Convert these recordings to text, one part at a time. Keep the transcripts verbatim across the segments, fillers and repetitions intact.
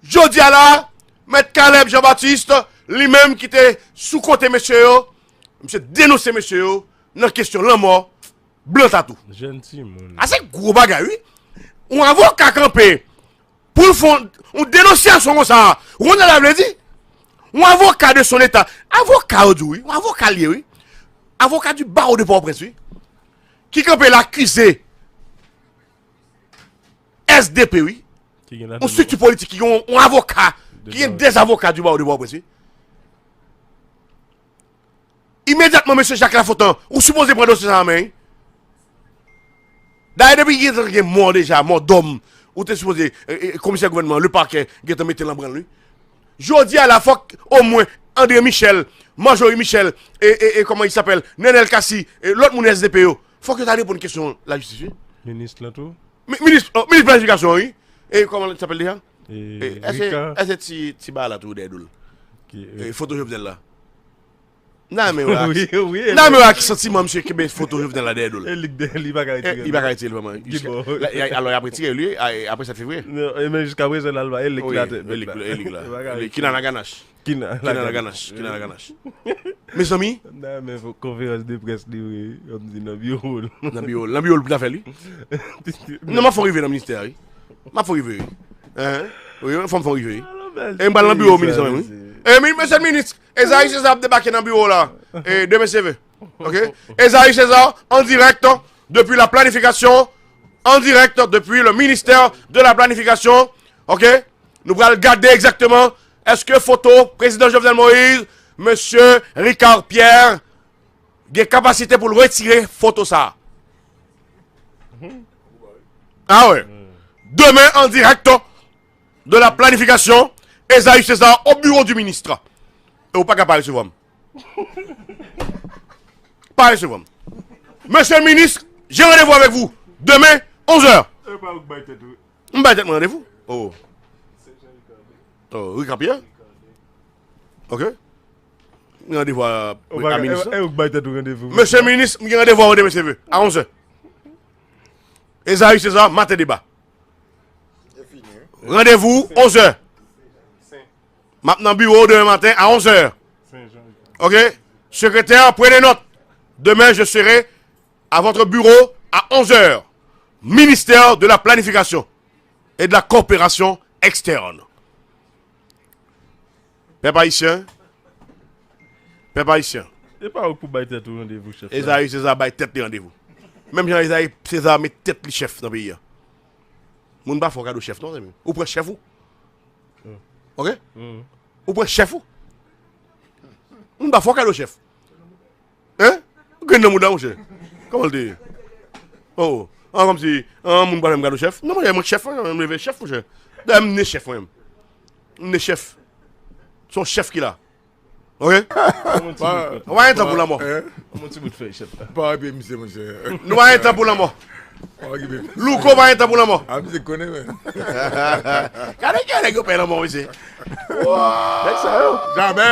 Jodi a la, Mèt Caleb Jean Baptiste, li menm ki te sou kote mesye yo, misye denonse mesye yo nan kesyon lanmò Blan Tatou. Jèn timoun. A se gwo bagay, wi. Yon avoka kanpe pou l fè yon denonsyasyon konsa. Ou konn sa sa vle di? Yon avoka de son eta. Avoka yo di w, wi. Yon avoka l ye, wi. Avoka du barreau de Pòtoprens, wi. Ki kanpe la akize S D P, wi. Yon strikti politik ki gen yon avoka, ki gen de avoka du barreau de Pòtoprens, wi. Imedyatman, mesye Jacques Lafontant, ou sipoze pran dosye sa a an men, wi. Dayè, depi gentan gen mò deja, mò dòm, ou te sipoze, e, e, komisè gouvènman, le parquet, gentan mete l an branl, wi. Jodi a la, fòk omwen André Michel, Marjorie Michel, e, e, e, comment il s'appelle, Nenel Cassy, e, lòt moun S D P yo, fòk yo ta reponn kesyon lajistis, wi. Minis lan tou. Mi- Minis, oh, minis planifikasyon, wi. E, comment il s'appelle déjà? E, E, Èske Rika. Èske ti, ti bagay la tou dèyè do l? Ki, E, foto Jovenel la. Nan men wè. Wi, wi. Nan men wè ki santiman misye kenbe foto Jovenel la dèyè do l. E li k de- li pa ka E, retire. Li pa ka retire l vrèman. Ki bò? Alò, y ap retire l, wi, a- apre sèt fevriye. Non, e men jiska prezan la, l pa, e li k Wi, la tèt. e li k- e li k la. Li pa ka Li- retire. Kinan Laganache. Kinan Kinan Laganache. Laganache. Kinan Laganache. Mezanmi. Nan men fo- konferans de près li, wi. Kòm di nan biwo l. Nan biwo l. Nan biwo l pou ta fè li. Non, m ap fè w rive nan ministè a, wi. M ap fè w rive, wi. Hein? Wi, fò m fè w rive, wi. E m pral nan biwo minis lan menm, wi. E mi- mesye minis, Esaü César ap debake nan biwo la. E demen seve. OK? Esaü César, en direct depuis la planification, en direct depuis le ministère de la planification. OK? Nou pral gade egzakteman èske foto prezidan Jovenel Moïse, mesye Ricard Pierre, gen kapasite pou l retire foto sa a. Ah ouais. Demain en direct de la planification, Esaü César au bureau du ministre. E ou pa ka pa resevwa m. Pa resevwa m. Monsieur le ministre, j'ai rendez-vous avec vous demain, onze heures. E pa ou k bay tèt ou. M bay tèt mwen randevou. Oh. Oh, Ricard Pierre? OK. M gen randevou a, a minis lan. E ou k bay tèt ou randevou. Mesye minis, m gen randevou a demen seve, a onze heures. Esaü César, maten deba. Randevou, onze heures. M ap nan biwo demen maten a onze heures. OK? Secrétaire, prenez note. Demain, je serai à votre bureau à onze heures. Ministère de la Planification et de la Coopération Externe. Pèp ayisyen. Pèp ayisyen. E pa ou k pou bay tèt ou randevou, chèf la. Esaü César bay tèt li randevou. Menm jan Esaü César met tèt li chèf nan peyi a. Moun pa fè w kado chèf non, zanmi. Ou pran chèf ou. OK? Ou pran chèf ou. Moun pa fè w kado chèf. Hein? Ou grenn nan mouda, monchè. Kòman l te ye? Oh, an kòmsi, an moun pa fè m kado chèf. Non, monchè, mwen chèf, mwen, mwen leve chèf, monchè. Dayè, m ne chèf, mwen menm. M ne chèf. Se yon chèf ki la. OK? Ou pa gen tan pou lanmò. Mon ti bout fèy, chèf la. Pa okipe misye, monchè. Nou pa gen tan pou lanmò. Pa okipe misye. Louko pa gen tan pou lanmò. A, misye konnen, men. Gade ki nèg yo pè lanmò, mesye. Nèg sa yo. Jamè.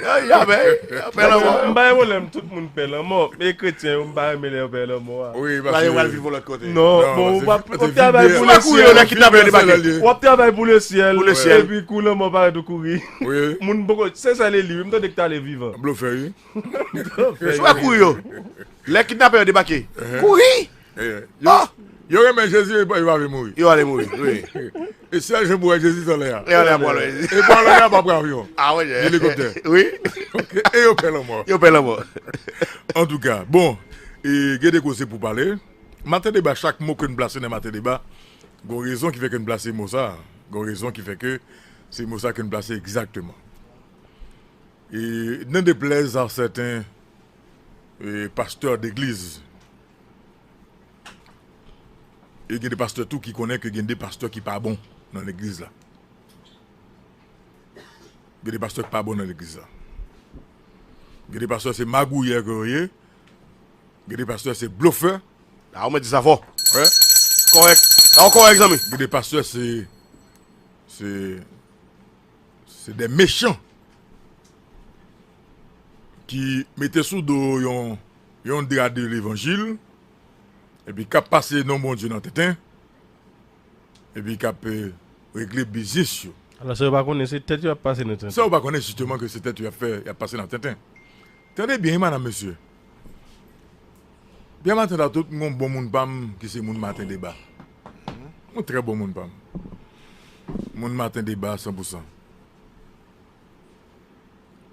Yo, jamè. Yo pè lanmò. M pa gen pwoblèm, tout moun pè lanmò. Men kretyen yo, m pa renmen lè yo pè lanmò a. Wi, La, yo pral paske viv yon lòt kote. Non, Non, bon, se- w ap, w ap se travay vide. pou Sou la le kouri yo, lè syèl. kidnapè yo debake. W ap travay pou le syèl. Pou le syèl. Epi kou lanmò parèt ou kouri. Wi. Moun poko, se sa l ye li, wi, m tande k t ale vivan. Blofè, wi. Sou la kouri yo. Lè kidnapè yo debake. Kouri! Eh, yo, yo renmen Jezi, yo pa vle mouri. Yo ale mouri, wi. E sèl jan pou wè Jezi, se anlè a. E anlè a pou ale. E pou anlè a, pa pran avyon. Ah, wè. Helikoptè. Wi. E yo pè lanmò. Yo pè lanmò. Antouka, bon, e, gen de koze pou pale. Maten deba, chak mo ke n plase nan maten deba, gon rezon ki fè ke n plase mo sa. Gon rezon ki fè ke se mo sa ke n plase egzakteman. E, n'en déplaise à certains, e, pasteurs d'église, e gen de pastè tou ki konnen ke gen de pastè ki pa bon nan legliz la. Gen de pastè ki pa bon nan legliz la. Gen de pastè se magouyè ke yo ye. Gen de pastè se blofè. Ah, ou mèt di sa fò. Wè. Kòrèk. Sa w kòrèk, zanmi. Gen de pastè se se se de mechan ki mete sou do yon yon dra de levanjil epi k ap pase non Bondye nan tenten epi k ap, eh, regle biznis yo. Alò, sa yo pa konnen, se tèt yo ap pase nan tenten. Sa yo pa konnen, jisteman, ke se tèt yo ap fè, y ap pase nan tenten. Tande byen, wi, madanm, mesye. Byen maten la tout, m gon bon moun pa m, ki se moun Maten Deba. Yon trè bon moun pa m. Moun Maten Deba, san pou san.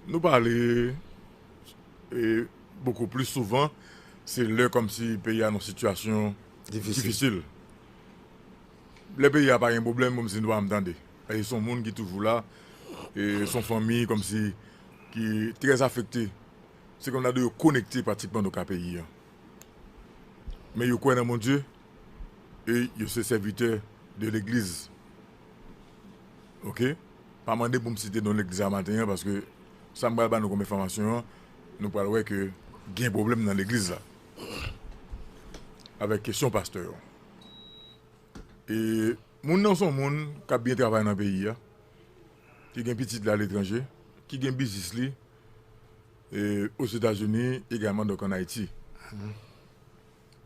Nou pale, e, bokou pli souvan, se lè kòmsi peyi a nan sitiyasyon difisil. Lè peyi a pa gen pwoblèm, kòmsi nou pa janm tande. E se yon moun ki toujou la, e se yon fanmi kòmsi ki trè afekte. Se kòm nan de yo konekte pratikman donk a peyi a. Men yo kwè nan Bondye e yo se sèvitè de legliz. Oke? Pa mande pou m site non legliz la maten an, paske sa m pral ba nou kòm enfòmasyon an, nou pral wè ke gen pwoblèm nan legliz la. Avèk kesyon pastè yo. E moun nan se yon moun k ap byen travay nan peyi a, ki gen pitit li aletranje, ki gen biznis li, e, Ozetazini, egalman donk ann Ayiti.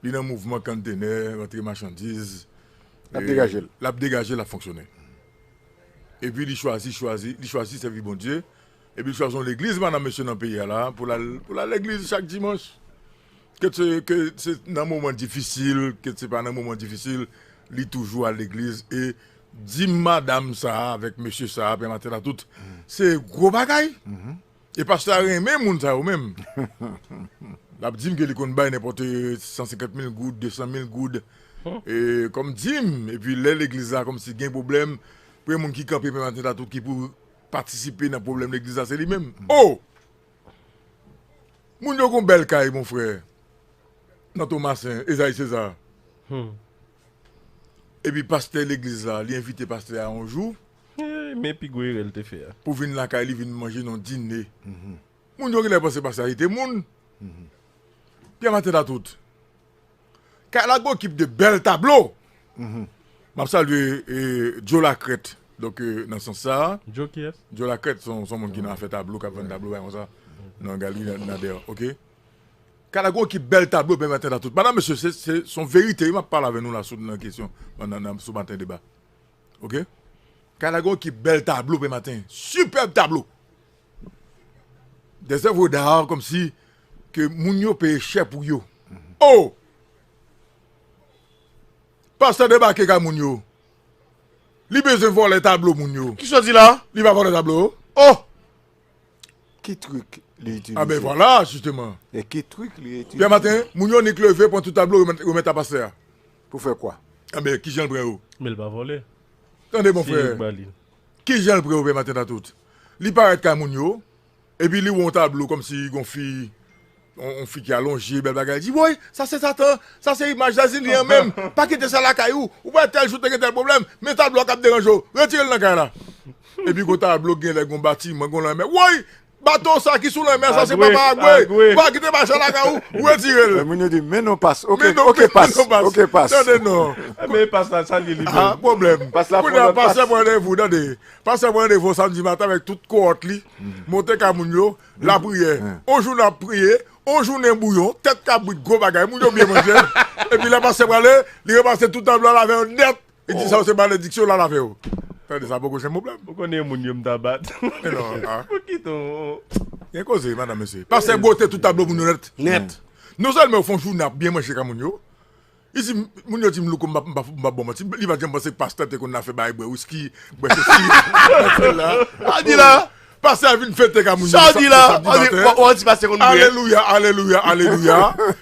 Li nan mouvman kanntènè, rantre machandiz. L ap e, degaje l. L ap degaje, l ap fonksyone. Epi li chwazi, chwazi, li chwazi sèvi Bondye. Epi li chwazi yon legliz, madanm, mesye, nan peyi a la, pou l al, pou l al legliz chak dimanch. Ke se, ke se nan moman difisil, ke se pa nan moman difisil, li toujou al legliz. E dim madanm sa a avèk mesye sa a, pè maten la tout, se gwo bagay. E pastè a renmen moun sa yo menm. L ap di m ke li konn bay nenpòt, e, san senkant mil goud, de san mil goud, e, kòm dim. Epi lè legliz la kòmsi gen pwoblèm, premye moun ki kanpe pè maten la tout ki pou patisipe nan pwoblèm legliz la, se li menm. Oh! Moun yo gon bèl kay, mon frè. Nan Tomasen, Ezayi Seza. Epi pastè legliz la, li envite pastè a yon jou. Eh, men pi gwo erè l te fè a. Pou vin lakay li, vin manje nan dine. Moun yo genlè panse pastè a se te moun. Pè maten la tout. Kay la gon ekip de bèl tablo. M ap salye, e, Joe Lacrête. Donk, e, nan sans sa a. Joe kiyès? Joe Lacrête, se yon, se yon moun ki nan afè tablo, k ap vann tablo, bagay konsa. Nan galri, nan, nan dèyè, oke? Kay la gon ekip bèl tablo, pè maten la tout. Madanm, mesye, se, se, se yon verite, wi, m ap pale avè nou la sou, nan kesyon, nan, nan, sou Maten Deba. Oke? Kay la gon ekip bèl tablo, pè maten. Sipèb tablo. Des œuvres d'art, kòmsi ke moun yo peye chè pou yo. Oh! Pastè debake kay moun yo. Li bezwen vòlè tablo moun yo. Kisa w di la? Li pa vòlè tablo. Oh! Ki trik li itilize? A ben vwala, jisteman. E ki trik li itilize? Pè maten, moun yo nik leve, pran tout tablo, remèt, remèt a pastè a. Pou fè kwa? A ben, kijan l pran yo? Men l pa vòlè. Tande, mon frè. Se yo k ba li. Kijan l pran yo, pè maten la tout? Li parèt kay moun yo, epi li wè yon tablo kòmsi gon fi, yon, yon fi ki alonje, bèl bagay. Li di, woy, sa se Satan, sa se imaj Zazilyen an menm. Pa kite sa lakay ou. Ou wè tèl jou te gen tèl pwoblèm, men tablo a k ap deranje w. Retire l nan kay la. Epi gon tablo genlè gon batiman, gon lanmè. Woy, bato sa ki sou lanmè sa se papa Agwe. Agwe. Pa kite machan lakay ou, ou retire l. Men moun yo di, men non pas. Oke, oke, pas. Oke, pas. Tande non. Men pas la, sa li ye li menm. Ah, pwoblèm. Pas la, kounye a, pastè pran randevou, tande. Pastè pran randevou samdi maten avèk tout kowòt li. Monte kay moun yo, lapriyè. On jou n ap priye, on jounen bouyon, tèt kabrit, gwo bagay, moun yo byen manje. Epi lè pastè prale, li ranmase tout tablo a, lave yo nèt. Li di sa yo se malediksyon, l al avè yo. Tande, sa poko janm pwoblèm. Ou konnen moun yo m ta bat. E non, ah. Pou kite w. Gen koze, madanm, mesye. Pastè bwote tout tablo moun yo nèt. Nèt. Non sèlman yo fè yon jounen ap byen manje kay moun yo, Isit, moun yo di m, Louko, m p ap, m p ap, m p ap ba w manti. Li pa t janm panse ke pastè te konn nan afè bay bwè wiski, bwè sesi, bwè sela. Sa w di la? Pastè a vin fete kay moun yo. Sa w di la? Samdi maten. Ou di pastè konn bwè? Alelouya, alelouya, alelouya.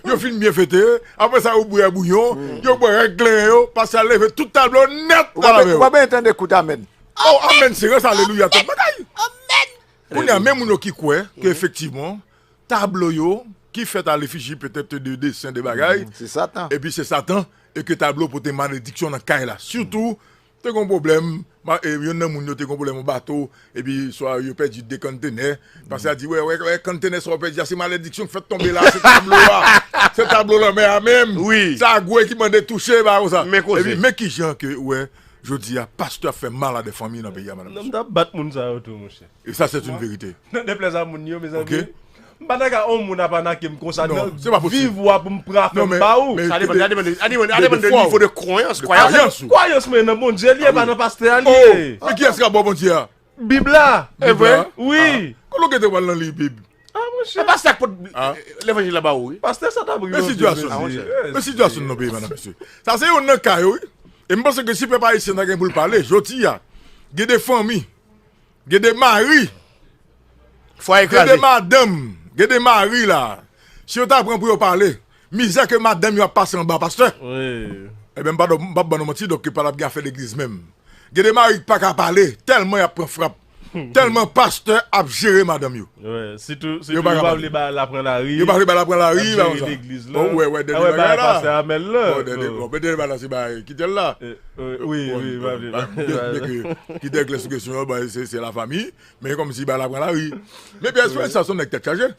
Yo fin byen fete. Apre sa, yo bwè bouyon. Yo bwè règ kleren yo. Pastè a leve tout tablo nèt. Ou pa, ou pa bezwen tande kout amèn. Oh, amèn, se rès alelouya, tout bagay. Amèn. Kounye a, men moun yo ki kwè ke efektivman, tablo yo, ki fèt a lefiji petèt de desen, de bagay, se Satan. Epi se Satan, e ke tablo pote malediksyon nan kay la. Sitou, te gon pwoblèm, ma, e, yonn nan moun yo te gon pwoblèm yon bato, epi swa yo pèdi de kanntènè, pastè a di, wè, wè, wè, kanntènè sa w pèdi a, se malediksyon k fèt tonbe la, se tablo a, se tablo lanmè a menm. Wi. Se Agwe ki mande touche, ba, konsa. Men koze. Epi, men kijan ke, wè, jodi a, pastè ap fè mal a de fanmi nan peyi a, madanm. Non, m t ap bat moun sa yo tou, monchè. E sa, se yon verite. Nan deplèz a moun yo, mezanmi. Oke. M pa nan ka yon moun ap anake m konsa nan viv ou a pou m pran afè m ba ou. Sa depann de nivo de kwayans. Kwayans mwen nan Bondye li ye, pa nan pastè a li ye. Men kiyès k ap ba w Bondye a? Bib la. E vre? Wi. Kote w gen te pral nan li Bib? Ah, monchè. E pa sa k pot levanjil la ba ou, wi. Pastè sa t ap ri. Men sitiyasyon, men sitiyasyon nan peyi, madan, mesye. Sa se youn nan ka yo, wi. E m panse ke si pèp ayisyen ta gen pou l pale, jodi a, gen de fanmi, gen de mari, gen de madanm, gen de mari la, si yo ta pran pou yo pale, mizè ke madanm yo ap pase anba pastè. Ebyen, m p ap ban nou manti, donk, pa t ap gen afè legliz menm. Gen de mari ki pa ka pale, tèlman y ap pran frap. Tèlman pastè ap jere madanm yo. Sitou, sitou yo pa vle bay la pran lari. Yo pa vle bay la pran lari, bagay sa. Legliz la. Ou wè, wè, dènye bagay la. Pastè Amèl la. Bon, dènye bagay la, se bay Kitèl la. Wi, wi, pa vle. Kitèl klè sou kesyon an, se lafanmi. Men kòmsi bay la pran lari. Men Pyè Esperans sa se yon nèg tèt chaje.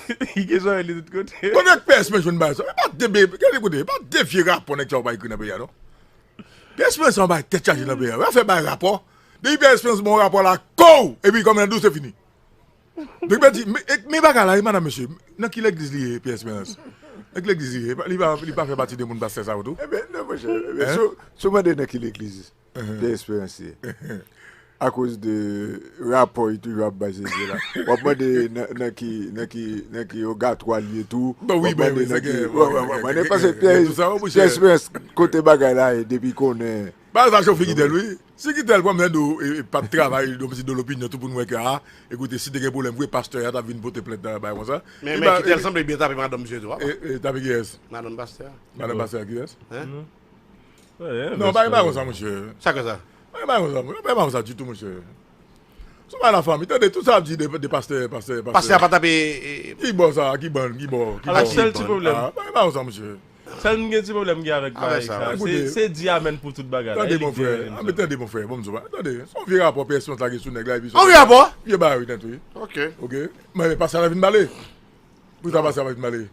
Li gen zòrèy li tout kote. Kote Pyè Esperans jwenn bagay sa? E pa de, gade kote, e pa de vye rapò nèg sa yo pa ekri nan peyi a, non. Pyè Esperans se yon bagay tèt chaje nan peyi a. Afè bay rapò. Depi Pyè Esperans ba w rapò la, kow! Epi kòm nan dou, se fini. Donk, men di, men bagay la, e madan mesye, nan ki legliz li ye, Pyè Esperans? Nan ki legliz li ye? Li pa, li pa fè pati de moun pastè sa yo tou? Ebyen, non, monchè. Ebyen, si w mande nan ki legliz Pyè Esperans ye. Akoz de rapò li toujou ap bay Jezi la. W ap mande nan, nan ki, nan ki, nan ki ogatwa li ye tou. W ap mande nan ki. Mande paske Pyè Esperans kote bagay la ye depi konnen. Bagay sa cho figi Kitèl, wi. Si Kitèl pran mèd ou e pa t travay, yon ti do lopinyon tou pou n wè ke a, ekoute, si te gen pwoblèm vre, pastè a t ap vin pote plent nan bagay konsa. Men Kitèl sanble byen tape madanm misye tou, a. Tape kiyès? Madanm pastè a. Madanm pastè a kiyès? Non, pa gen bagay konsa, monchè. Sa k sa? Pa gen bagay konsa, pa gen bagay konsa ditou, monchè. Se yon bagay lafanmi, tande, tout sa ap di de pastè, pastè, pastè. Pastè a pa tape. Ki bò sa, ki bann, ki bò, ki bò? Sèl ti pwoblèm. Pa gen bagay konsa, monchè. Sèl m gen ti pwoblèm gen avèk bagay sa, se di amèn pou tout bagay la. Tande, mon frè, tande, mon frè, bon, m di w, tande, se yon vye rapò Pyè Esperans lage sou nèg la, epi se yon vye rapò? Vye bagay, wi, nèt, wi. Ok. Men pastè a vin pale. Pou sa pase avèk male.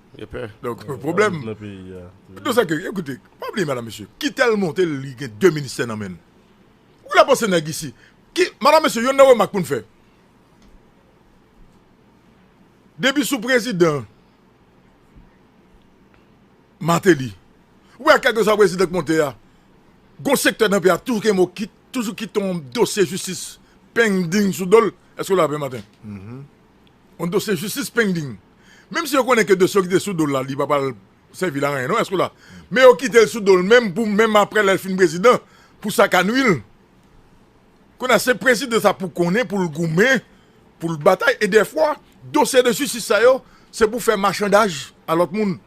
Donk, pwoblèm. Donk, sa ke, ekoute, pa bliye, madan mesye, Kitèl monte, li gen de ministè nan men l. Ou la panse nèg isi. Ki, madan mesye, youn nan remak pou n fè. Depi sou prezidan Martelly, ou wè kèlkeswa prezidan k monte a, gon sektè nan peyi a toujou gen mo ki, toujou kite yon dosye jistis pending sou do l. Èske w la, Pè Maten? Yon dosye jistis pending. Menm si yo konnen ke dosye yo kite sou do l la, li pa pral sèvi l a anyen, non, èske w la? Men yo kite l sou do l menm pou menm apre lè l fin prezidan, pou sa ka nwi l. Kounye a, se prezidan sa pou konnen, pou l goumen, pou l batay, e dèfwa, dosye de jistis sa yo, se pou fè machandaj a lòt moun.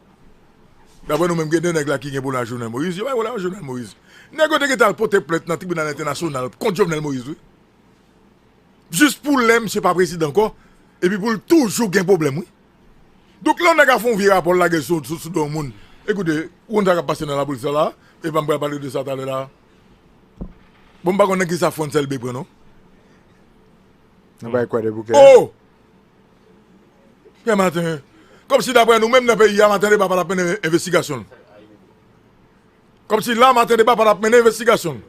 Daprè nou menm, gen de nèg la ki gen pwoblèm ak Jovenel Moïse, yo pa gen pwoblèm ak Jovenel Moïse. Nèg yo te gentan al pote plent nan tribinal entènasyonal kont Jovenel Moïse, wi. Jis pou lè misye pa prezidan ankò, epi pou l toujou gen pwoblèm, wi. Donk, lè yon nèg ap fè yon vye rapò, l lage l sou, sou, sou do yon moun. Ekoute, ou konn sa k ap pase nan lapolis la, la? E pa m pral pale de sa talè la. Bon, m pa konn nan ki sa Frantz Elbé pran, non. Nan bay Kwadèboukè. Oh! Pè Maten, kòmsi daprè nou menm nan peyi a, Maten Deba pa t ap mennen envestigasyon l. Kòmsi la, Maten Deba pa t ap mennen envestigasyon l.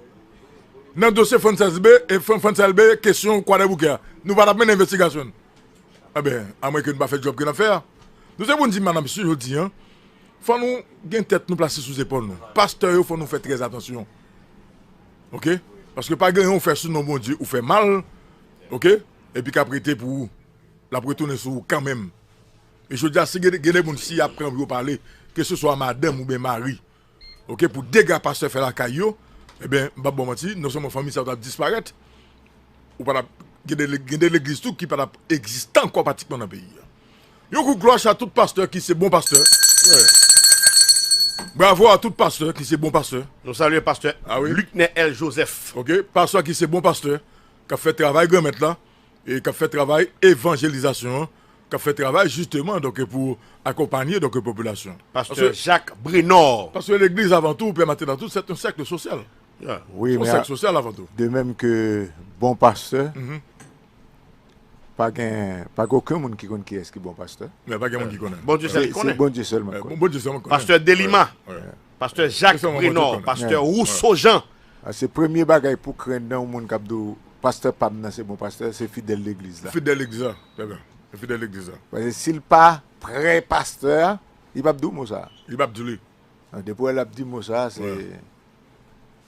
Nan dosye Frantz Elbé, e Fran-, Frantz Elbé, kesyon Kwadèboukè a, nou pa t ap mennen envestigasyon l. Enben, amwenke nou pa fè djòb ke n ap fè a. Nou se pou n di madan mesye jodi a, fò nou gen tèt nou plase sou zepòl nou. Pastè yo, fò nou fè trè atansyon. Oke? Paske pa gen anyen ou fè sou non Bondye, ou fè mal, oke? Epi k ap rete pou ou. L ap retounen sou ou kanmenm. E jodi a, si gen, gen de moun, si y ap pran pou yo pale, keseswa madanm oubyen mari, oke, pou dega pastè fè lakay yo, ebyen, m p ap ba w manti, non sèlman fanmi sa yo t ap disparèt, ou pa t ap, gen de, gen de legliz tou ki pa t ap egziste ankò pratikman nan peyi a. Yon kou klòch a tout pastè ki se bon pastè. Bravo a tout pastè ki se bon pastè. Nou salye pastè Lucner L. Joseph. Oke, pastè ki se bon pastè, k ap fè travay Granmèt la, e k ap fè travay evanjelizasyon an, k ap fè travay jisteman, donk, pou akonpanye, donk, popilasyon. Pastè Jacques Brenor. Paske legliz avan tou, Pè Maten, avan tou, se yon sèk sosyal. Wi, men sèk sosyal avan tou. De menm ke bon pastè, pa gen, pa gen okenn moun ki konn kiyès ki bon pastè. Men pa gen moun ki konnen. Bondye sèl ki konnen. Se Bondye sèlman ki konnen. Bondye sèlman ki konnen. Pastè Delima. Pastè Jacques Brenor, pastè Rousseau Jean. Se premye bagay pou krenn nan yon moun k ap di w, pastè pa m nan se bon pastè, se fidèl legliz la. Fidèl legliz la, trè byen. Fidèl legliz la. Paske si l pa prè pastè a, li p ap di w mo sa. Li p ap di li. Depi w wè l ap di mo sa, se. Wè.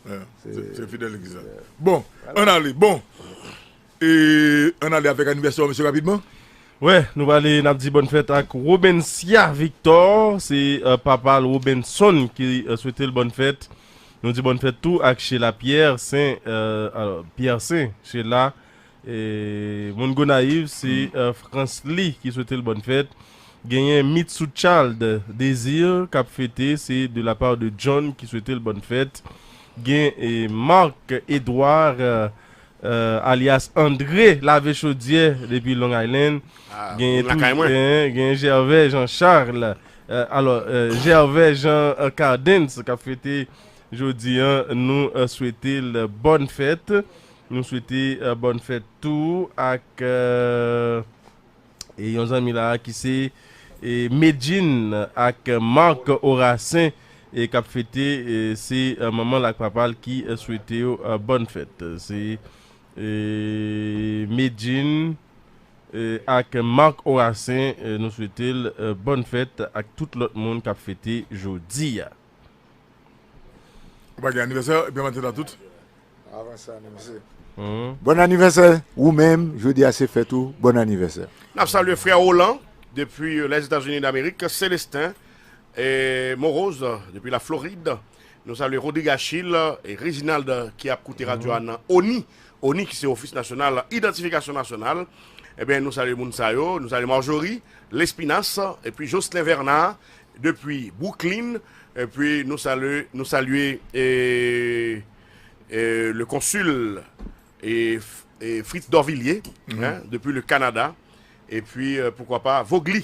Wè, se, se fidèl legliz la. Bon, ann ale. Bon. E, ann ale avèk anivèsè w, mesye, rapidman. Wè, nou prale, n ap di bòn fèt ak Robencia Victor, se, euh, papa l Robenson ki, euh, swete l bòn fèt. Nou di bòn fèt tou ak Sheila Pierre Saint, euh, alò, Pierre Saint, Sheila, e, moun Gonayiv, se, euh, Fransly ki swete l bòn fèt. Genyen Mitsu Child Désir k ap fete, se de la part de John ki swete l bòn fèt. Gen, e, Marc Edouard, euh, euh, alyas André Lave Chodyè depi Long Island. Ah, gen moun lakay mwen. Gen, gen Gervais Jean Charles. Euh, alò, euh, Gervais Jean, euh, Cardens k ap fete jodi a, nou, euh, swete l bòn fèt. Nou swete, euh, bòn fèt tou ak, euh, e yon zanmi la ki se, e, Medjine ak Marc Orasen, e k ap fete, e se, e, manman l ak papa l ki, e, swete yo, e, bòn fèt. Se, e, Medjine, e, ak Marc Orasen, e, nou swete l, e, bòn fèt ak tout lòt moun k ap fete jodi a. Ou pa gen anivèsè, epi maten la tout. Avanse anivèsè. Bòn anivèsè, ou menm, jodi a se fèt ou, bòn anivèsè. N ap salye frè Roland, depi Lèzetazini Damerik, Célestin, e Morose, depi Laflorid. Nou salye Rodrigue Achille e Reginald ki ap koute radyo a nan ONI. ONI ki se Ofis Nasyonal Idantifikasyon Nasyonal. Ebyen, nou salye moun sa yo, nou salye Marjorie Lespinasse, epi Jocelyn Vernard, depi Brooklyn, epi nou salye, nou salye, e, e, le consul, e, F-, e, Fritz Dorvilliers, hein, depi le Canada, epi, e, poukwa pa, Vogli,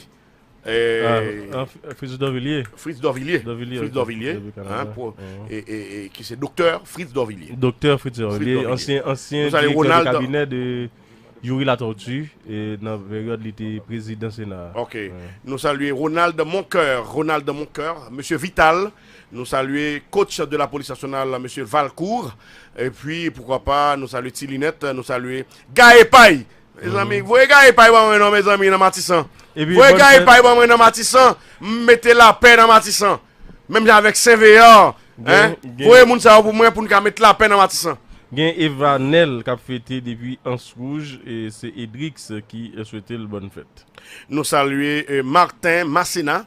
e, ah, ah, F-, Fritz Dorvilliers. Fritz Dorvilliers. Dorvilliers, Fritz ok. Dorvilliers, depi Canada, hein, pou, e, e, e, ki se doktè Fritz Dorvilliers. Doktè Fritz Dorvilliers, ansyen, ansyen direktè de kabinè de Youri Latortue, e, nan peryòd li te prezidan Sena a. Ok. Nou salye Ronald Moncoeur, Ronald Moncoeur, mesye Vital. Nou salye coach de la police nationale, mesye Valcourt. Epi, poukwa pa, nou salye Ti Linèt, nou salye Gaye Pay. Mezanmi, voye Gaye Pay ban mwen non, mezanmi, nan Matisan. Voye Gaye Pay ban mwen nan Matisan. M mete lapè nan Matisan. Menm jan avèk Sen Veyè, hein? Voye moun sa yo pou mwen pou n ka met lapè nan Matisan. Gen Evanel k ap fete depi Anse Rouge, e se Edrix ki, e, swete l bòn fèt. Nou salye, e, Martin Masséna,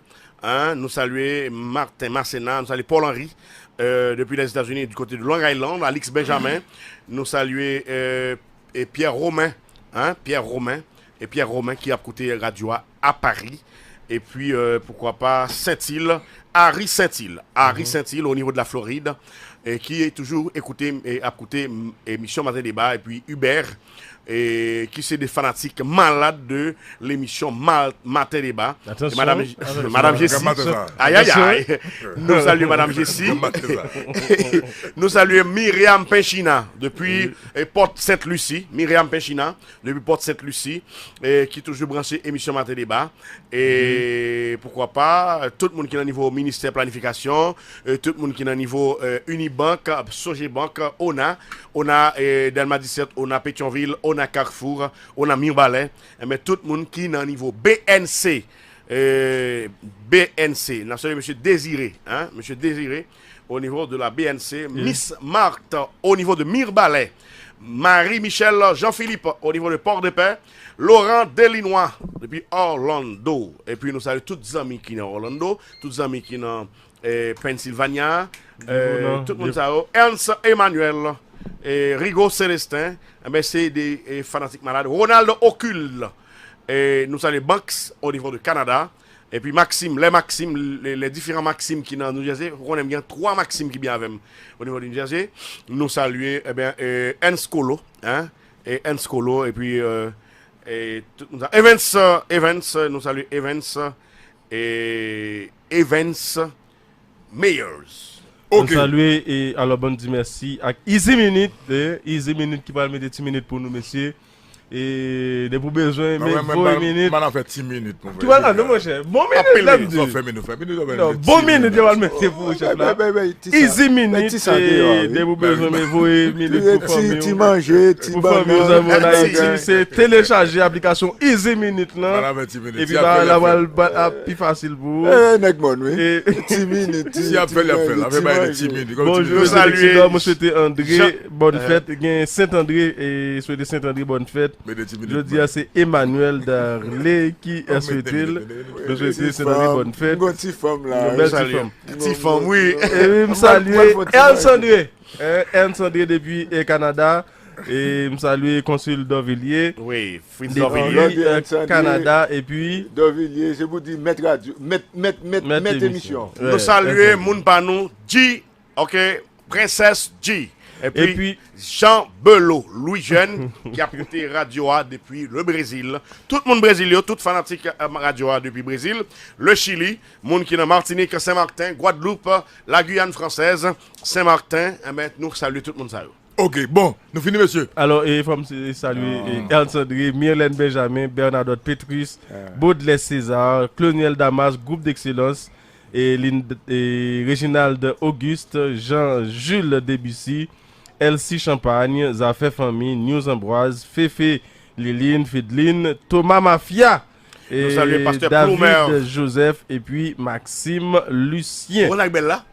hein? Nou salye Martin Masséna, nou salye Paul Henry, e, depi Lèzetazini, di kote de Long Island, Alix Benjamin. Nou salye, e, e Pierre Romain, hein, Pierre Romain, e Pierre Romain ki ap koute radyo a, a Paris. Epi, e, poukwa pa, Sentil, Harry Sentil, Harry Sentil, o nivo de la Florid, e ki toujou ekoute, e ap koute, m, emisyon Maten Deba, epi Hubert, e ki se de fanatik malad de lemisyon Mal-, Maten Deba. E Madam, Madam Jessie, ayayay, nou salye Madam Jessie. Nou salye Myriam Penchina depi, e, Port Sainte Lucie. Myriam Penchina depi Port Sainte Lucie, e ki toujou branche emisyon Maten Deba. E poukwa pa, tout moun ki nan nivo ministè planifikasyon, e tout moun ki nan nivo, e, Unibank, Sogebank, ONA, ONA, e, Dèlma disèt, ONA Petyonvil, ONA Carrefour, ONA Mibalè, enben tout moun ki nan nivo BNC, e, BNC, n ap salye mesye Désiré, hein, mesye Désiré, au niveau de la BNC, Miss Marthe, au niveau de Mirebalais, Marie-Michelle Jean-Philippe, au niveau de Port-de-Paix, Laurent Delinois, depi Orlando. Epi nou salye tout zanmi ki nan Orlando, tout zanmi ki nan, e, Pennsylvania, e, tout moun sa yo, Ernst Emmanuel, e, Rigaud Célestin, enben se de, e, fanatik malad. Ronald Ocul, e, nou salye Banks, au niveau de Canada. Epi Maxime, les Maxime, les, les différents Maxime ki nan New Jersey, ou konnen m gen twa Maxime ki byen avè m o nivo de New Jersey. Nou salye, ebyen, e, Ernst Colo, hein, e Ernst Colo, epi, e, e, tout moun sa. Evans, e, Evans, e, nou salye Evans, e, Evans Meyers. Ok. Nou salye, e, alò, bann di mèsi ak Easy Minute, e, Easy Minute ki pral mete ti minit pou nou, mesye. E depi w bezwen, men voye minit. Mwen, mwen, mwen, mwen fè ti minit, mwen. Ki pral, ah, non, monchè. Bon minit, lè m di. Fè minit, fè minit, non, bon minit, yo pral mete pou ou, chèf la. Easy minit, e depi w bezwen, men voye minit pou fanmi w. Ti manje, ti bannann. Pou fanmi w, zanmi w an Ayiti, se telechaje aplikasyon Easy Minute lan. Epi bagay la pral ap pi fasil pou ou. Eh, nèg mòn, wi. Ti minit, ti, ti manje, ti manje. Bonjou, Zédek Sidor, mwen swete André bòn fèt. Gen Sent André, e swete Sent André bòn fèt. Jodi a, se Emmanuel Darlé ki swete l. Nou swete Sent André bòn fèt. Yon bèl ti fanm. Ti fanm, wi. E wi, m salye Ernst André. Eh, Ernst André depi, eh, Kanada. E m salye konsil Dorvilliers. Wi, Fritz Dorvilliers. Depi, eh, Kanada, epi Dorvilliers, se pou di mèt radyo, mèt, mèt, mèt, mèt emisyon. Nou salye moun pa nou, G, ok, Princess G. Epi Jean Belot, Louis Jeune, ki ap koute radyo a depi le Brezil. Tout moun Brezil yo, tout fanatik, eh, radyo a depi Brezil, le Chili, moun ki nan Matinik, Sen Maten, Gwadloup, la Guyane Française, Sen Maten, enben, nou salye tout moun sa yo. Ok, bon, nou fini, mesye. Alò, e, fò m se-, salye, e, Ernst André, Myrlène Benjamin, Bernadotte Pétrus, Baudelaire César, Cloniel Damas, Groupe d'Excellence, e, Lin-, e, Réginald Auguste, Jean Jules Debussy, Elsie Champagne, Zafè Fanmi, News Ambroise, Fefe, Liline, Fidline, Thomas Mafia, nou salye, e, Pastè David Joseph, epi Maxime Lucien. Ou konn sa k bèl la?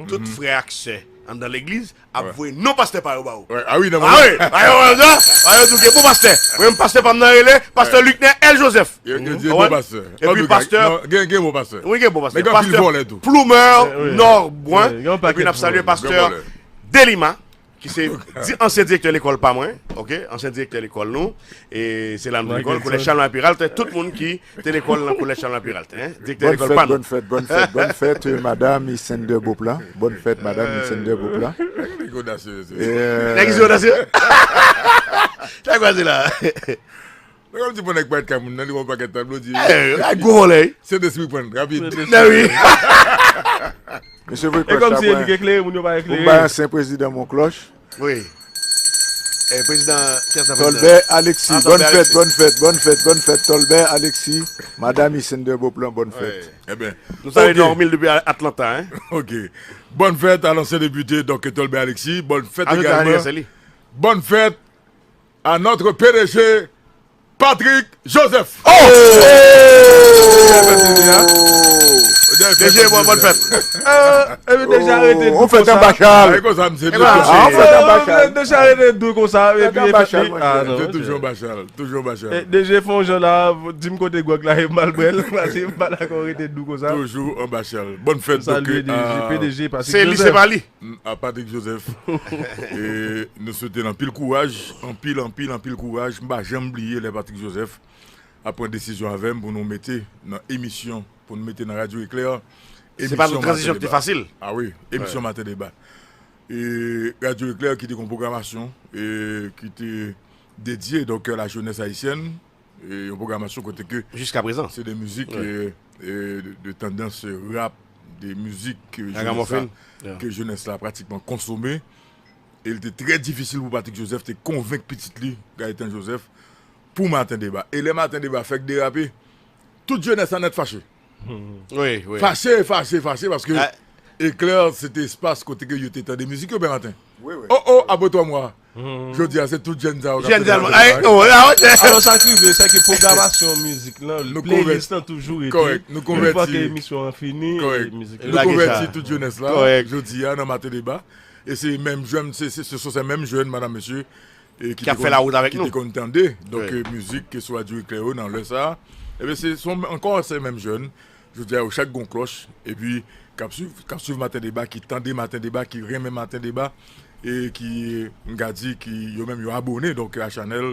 Tout frè ak sè anndan legliz ap voye non pastè pa yo ba ou. Ah wi, nan moman. Ah wi, pa yo, pa yo, pa yo di w gen bon pastè. Mwen menm pastè pa m nan rele pastè Luckner L Joseph. Yo, yo di bon pastè. Epi pastè, gen, gen bon pastè. Wi, gen bon pastè. Men gen anpil vòlè tou. Pastè Plumer Norbouin. Epi n ap salye pastè Delima, ki se di-, ansyen direktè lekòl pa mwen, ok, ansyen direktè lekòl nou, e se la nou te lekòl, Kolèj Chalmay Peralt, tout moun ki te lekòl nan Kolèj Chalmay Peralt, hein, direktè lekòl pa nou. Bòn fèt, bòn fèt, bòn fèt, bòn fèt, euh, madam Ysender Beauplan. Bòn fèt, madam Ysender Beauplan. Nèg odasye, mesye. Nèg odasye. Sa kwa se la? Nèg ap di pou nèg pa et ka moun nan, li wè yon pakèt tablo, di, eh, gwo vòlè. Sentespri pran rapid. Mèsi. Mesye Vre Klòch la, e kòmsi li k eklere, moun yo pa eklere. Pou bay ansyen prezidan Monklòch. Wi. Eh, prezidan, kiyès nan prezidan? Tolbert Alexis. Ah, bòn fèt, bòn fèt, bòn fèt, bòn fèt, Tolbert Alexis. Madam Ysender Beauplan, bòn fèt. Wi. Enben, nou salye Normil depi Atlanta, hein. Ok. Bòn fèt à l'ancien député, donc, Tolbert Alexis. Bòn fèt également. Bòn fèt à notre P D G, Patrick Joseph. Oh! D J, bon, bòn fèt. Epi deja rete dou konsa. On fèt anba chal. Ay, konsa, misye. Deja rete dou konsa. Epi, ah, non. Se toujou anba chal. Toujou anba chal. D J fè yon jan la, di m kote gwòg la, e m al bwè l, paske m pa dakò rete dou konsa. Toujou anba chal. Bòn fèt, donk, P D G, P D G, Patrick Joseph. Se li, se pa li. A Patrick Joseph. E nou swete l anpil kouraj, anpil, anpil, anpil kouraj. M pa janm bliye lè Patrick Joseph ap pran desizyon avè m pou nou mete nan emisyon, pou nou mete nan Radyo Eklè, emisyon Maten Deba. Se pa yon tranzisyon ki te fasil. Ah wi, emisyon Maten Deba. E Radyo Eklè ki te gen yon pwogramasyon, e ki te dedye, donk, à la jeunesse haïtienne. E yon pwogramasyon kote ke se de mizik, e, e de, de tandans rap, de mizik ke jenès la, ke jenès la pratikman konsome. E li te trè difisil pou Patrick Joseph te konvenk pitit li, Gaëtan Joseph, pou Maten Deba. E lè Maten Deba fèk derape, tout jenès la nèt fache. Wi, wi. Fache, fache, fache, paske Eklè, se te espas kote ke yo te tande mizik yo, Pè Maten. Wi, wi. Oh, oh, après trois mois. Jodi a, se tout jèn sa yo k ap fè sa. Jèn sa yo, ay, oh, la, ok. Alò, sa k rive, se ke pwogramasyon mizik lan, playlist lan toujou rete. Kòrèk, nou konvèti. Yon fwa ke emisyon an fini, mizik lan. Nou konvèti tout jenès la, jodi a, nan Maten Deba. E se menm jèn, se, se, se, se menm jèn, madam, mesye, e ki ap fè lawout avèk nou, ki te konn tande, donk, e, mizik ke sou Radyo Eklè yo nan lè sa a. Ebyen, se, se ankò se menm jèn. Jodi a, yo chak gen yon klòch, epi k ap swiv, k ap swiv Maten Deba, ki tande Maten Deba, ki renmen Maten Deba, e ki, m ka di, ki yo menm yo abone, donk, a chanèl,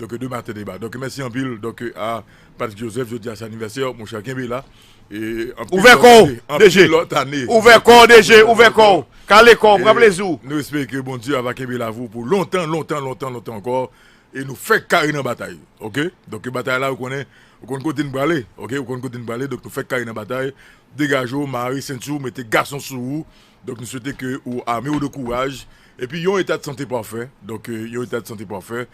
donk, de Maten Deba. Donk, mèsi anpil, donk, a Patrick Joseph, jodi a se anivèsè, monchè, kenbe la. E anpil lòt ane, anpil lòt ane. Ouvè kò w, D J, ouvè kò w. Kale kò w, pran plezi w. Nou espere ke Bondye ava kenbe lavi w pou lontan, lontan, lontan, lontan ankò. E nou fèk kare nan batay, ok? Donk, batay la, ou konnen, ou konn kote n prale, ok? Ou konn kote n prale, donk nou fèk kare nan batay. Degaje w, mare senti w, mete gason sou ou. Donk, nou swete ke ou ame w de kouraj, Epi yon eta de sante pafè. Donk, euh, yon eta de sante pafè.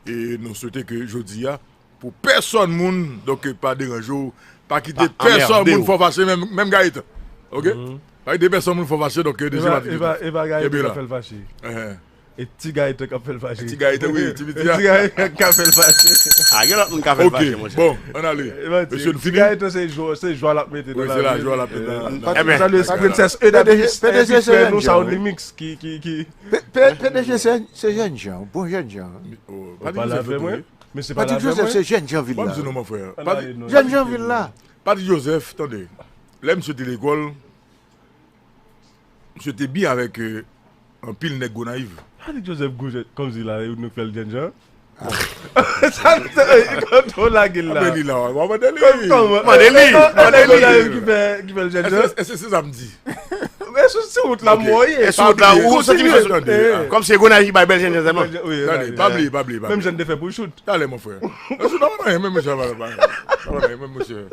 E nou swete ke jodi a, pou pèsòn moun, donk, euh, pa deranje w, pa kite pèsòn moun fè w fache, menm, menm Gayetan. Oke? Pa kite pèsòn moun fè w fache, donk, euh, dezyèm pati. E pa Gayetan k ap fè l fache. E ti Gayetan k ap fè l fache. Ti Gayetan, wi, ti piti a. Ti Gayetan k ap fè l fache. A, gen lòt moun k ap fè l fache, monchè. Bon, ann ale. Mesye, nou fini? Ti Gayetan se jwa, se jwa l ap mete nan la vi. Wi, se la jwa l ap mete nan la vi. Ebyen, Princess Eda Beast ki fè nou Sound Remix ki, ki, ki. P D G se, se jènjan, bon jènjan. Ou pale avè mwen? Mesye, pale avè mwen. Patrick Joseph se jènjan vil la. Jènjan vil la. Patrick Joseph, tande. Lè misye te lekòl, misye te byen avèk, euh, anpil nèg Gonayiv. Patrick Joseph gwo jèt, kòmsi la, nou fè l jènjan. Sa, sa, kote w lage l la? Mande li la, w a mande li. Kòman? Mande li, mande li. Ki fè, ki fè l jènjan? Èske, èske se sa m di? Men sou, sou wout la, mwen ye. E sou wout la, ou santi misye sot. Kòmsi se Gonayiv ki bay bèl jènjan sèlman. Tande, pa bliye, pa bliye, pa bliye. Menm jan n te fè pou Jout. Talè, mon frè. Jout, pa nan anyen, menm misye, pa nan anyen, menm misye.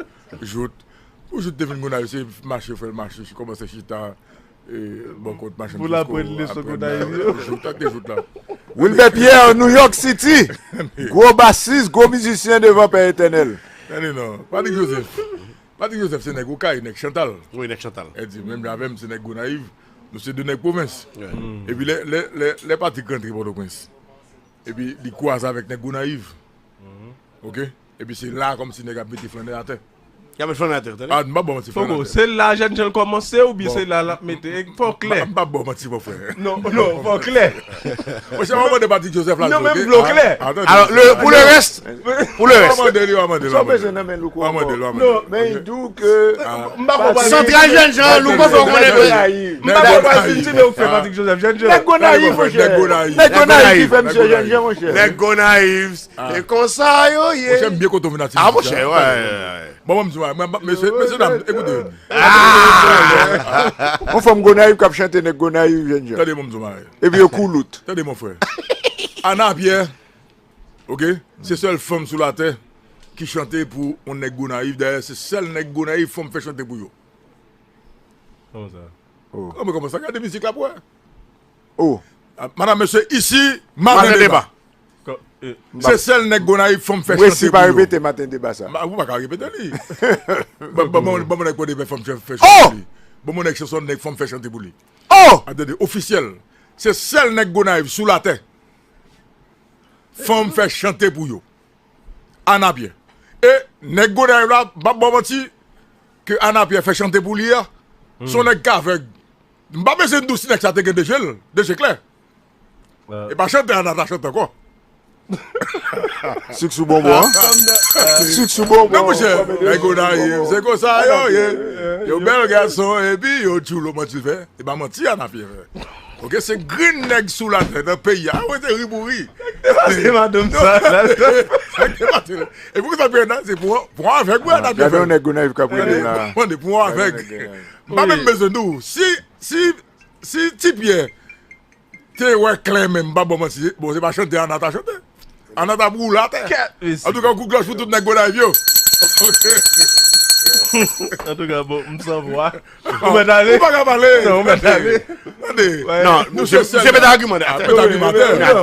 Jout. Pou Jout te vin Gonayiv, se mache, fè l mache, kòmanse chita, e, bò kot machin. Pou l aprann leson Gonayiv yo. Jout, tande Jout la. Wilbert Pierre, New York City. Gwo basis, gwo mizisyen devan Pè Etènèl. Tande non, Patrick Joseph. Patrick Joseph se nèg Okay, nèg Chantal. Wi, nèg Chantal. E di, menm jan avè m, se nèg Gonayiv, nou se de nèg pwovens. Epi lè, lè, lè, lè Patrick rantre Pòtoprens, epi li kwaze avèk nèg Gonayiv. Oke? Epi se la kòmsi nèg ap mete flannè atè. Y ap met flannè atè, tande. A, m p ap ba w manti, flannè atè. Poko, se la jènjan l kòmanse oubyen se la l ap mete? Fò w klè. M p ap ba w manti, mon frè. Non, non, fò w klè. Monchè, w a mande Patrick Joseph la. Non, men m vle w klè. Alò, le, pou le rès, pou le rès. W a mande li, w a mande li. Sa w bezwen nan men Louko ankò? W a mande li, w a mande li. Non, men li di w ke m pa konprann. Santral jènjan, Louko fè w konnen ke. M pa konprann si m ti men ou k fè Patrick Joseph jènjan. Nèg Gonayiv, monchè. Nèg Gonayiv ki fè misye jènjan, monchè. Nèg Gonayiv. E konsa yo ye. Monchè, m byen kontan w vin ak ti mizik la. A, monchè, wi, wi, wi. Bon, bon, m di w, mwen, mwen, mesye, mesye dam, ekoute. Yon fanm Gonayiv k ap chante nèg Gonayiv, jènjan. Tande, bon, m di w, mari. Epi yo koulout. Tande, mon frè. Ana Pyè, oke, se sèl fanm sou latè ki chante pou yon nèg Gonayiv. Dayè, se sèl nèg Gonayiv fanm fè chante pou yo. Kòman sa? Kòman, kòman sa? Gade mizik la pou wè. Oh. A, madam, mesye, isi, Maten Deba. Se sèl nèg Gonayiv fanm fè chante pou yo. M resi pa repete Maten Deba sa. Ou pa ka repete li. Bon, bon, bon, bon, nèg Pòdepè fanm fè, fè chante pou li. Bon, bon, nèg Chanson nèg fanm fè chante pou li. Oh! Tande, ofisyèl. Se sèl nèg Gonayiv sou latè fanm fè chante pou yo. Ana Pyè. E nèg Gonayiv la, m p ap ba w manti, ke Ana Pyè fè chante pou li a, se yon nèg k avèg. M pa bezwen di w si nèg sa te gen de je l, de je klè. E pa chante Ana ta chante ankò. Sik sou bonbon, an? Sik sou bonbon. Non, monchè, nèg Gonayiv, se konsa yo ye. Yo bèl gason, epi yo tchoulo, manti l fè. E pa manti Ana Pyè fè. Oke, se grenn nèg sou latè nan peyi a. A, ou rete ri pou ri. Depase madanm sa la. Epi ou sa pran nan, se pou, pou avèg, wi, Ana Pyè fè. Gade yon nèg Gonayiv k ap rele la. Mande pou avèg. M pa menm bezwen di w. Si, si, si Ti Pyè te wè klè menm, m pa ba w manti, bon, se pa chante Ana ta chante. Ana ta boule atè. Antouka, yon kout glòch pou tout nèg Gonayiv yo. Antouka, bon, m san vwa. Ou mèt ale. Ou pa ka pale. Non, ou mèt ale. Tande. Non, nou se sèl. Misye pete agiman. Pete agiman.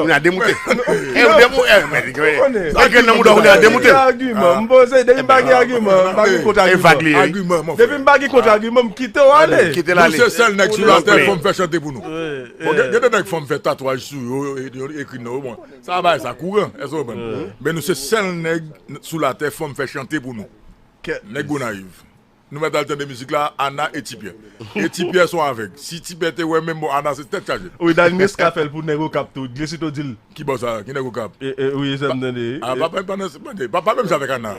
N a demoute. E ou demoute. E, men, e grenn nan mouda ou, n a demoute. Agiman. M poze, depi m pa gen agiman, m pa gen kont agiman. Depi m pa gen kont agiman, m kite w ale. Kite l ale. Nou se sèl nèg sou latè fanm fè chante pou nou. Bon, gen, gen de nèg fanm fè tatwaj sou yo, yo, yo, yo ekri non yo, bon. Sa bagay sa kouran, èske w konprann? Men nou se sèl nèg sou latè fanm fè chante pou nou. Nèg Gonayiv. Nou mèt al tande mizik la, Ana e Ti Pyè. E Ti Pyè se yon avèg. Si Ti Pyè te wè menm, bon, Ana se tèt chaje. Wi, Dalinesca fè l pou nèg Okap tou. Glesito di l. Ki bò sa? Ki nèg Okap? E, e, wi, se m tande. A, pa, pa, pa nan, pa, pa menm jan avèk Ana.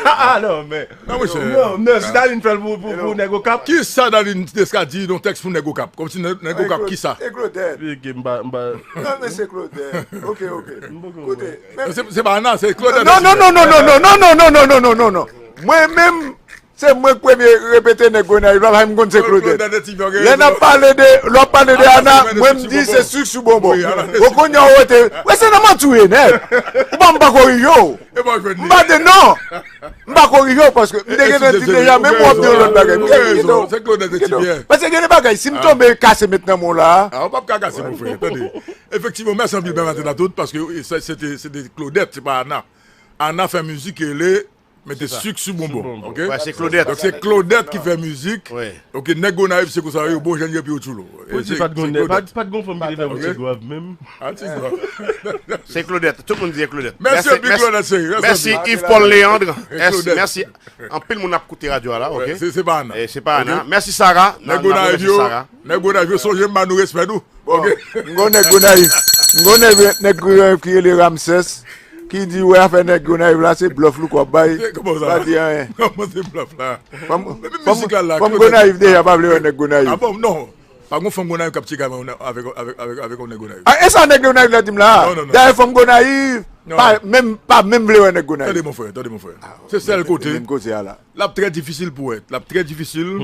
A, non, men. Non, monchè. Non, non, si Dalin fè l pou, pou, pou nèg Okap. Kisa Dalinesca di nan tèks pou nèg Okap? Kòmsi nèg, nèg Okap, kisa? E Claudette. Wi, ke m pa, m pa. Non, men se Claudette. Ok, ok. Koute, men se, se pa Ana, se Claudette. Non, non, non, non. Mwen menm, Se mwen k premye repete nèg Gonayiv la, m konn se Claudette. Lè n ap pale de, lè w ap pale de Ana, mwen m di se sik sou bonbon. Bon, kounye a w rete, wè se nan manti w ye nèt. Ou pa m pa korije w. M pa te non. M pa korije w paske m te gentan di deja, men m w ap di yon lòt bagay. Paske gen de bagay, si m tonbe kase met nan men w la. A, w p ap ka kase, mon frè, tande. Efektivman, mèsi anpil, bèl maten a tout, paske se te, se te Claudette, se pa Ana. Ana fè mizik ki rele Mete sik sou bonbon, ok? Wè, se Claudette. Donk, se Claudette ki fè mizik. Ok, nèg Gonayiv, se konsa yo, bon, jèn yo pi yo tchoulo. Pou di pa t gon nèg, pa t gon fanm ki te fè yon ti gwav menm. A, ti gwav. Se Claudette. Tout moun di se Claudette. Mèsi anpil, Claudette, cheri. Mèsi, Yves Paul Léandre. Mèsi. Anpil moun ap koute radyo a la, ok? Se pa Ana. Se pa Ana. Mèsi, Sarah. Nèg Gonayiv yo, nèg Gonayiv yo, sonje m ba nou respè nou. Bon, m gon nèg Gonayiv. M gon nèg, nèg Gonayiv ki rele Ramsès, ki di, wè, afè nèg Gonayiv la, se blòf li k ap bay. Pa di anyen. Kòman se blòf la? Fanm Gonayiv deja pa vle wè nèg Gonayiv. A bon, non. Pa gon fanm Gonayiv k ap tcheke avèk, avèk, avèk yon nèg Gonayiv. A, e sa nèg Gonayiv la di m la a. Dayè fanm Gonayiv pa menm, pa menm vle wè nèg Gonayiv. Tande, mon frè, tande, mon frè. Se sèl kote. L ap trè difisil pou wè. L ap trè difisil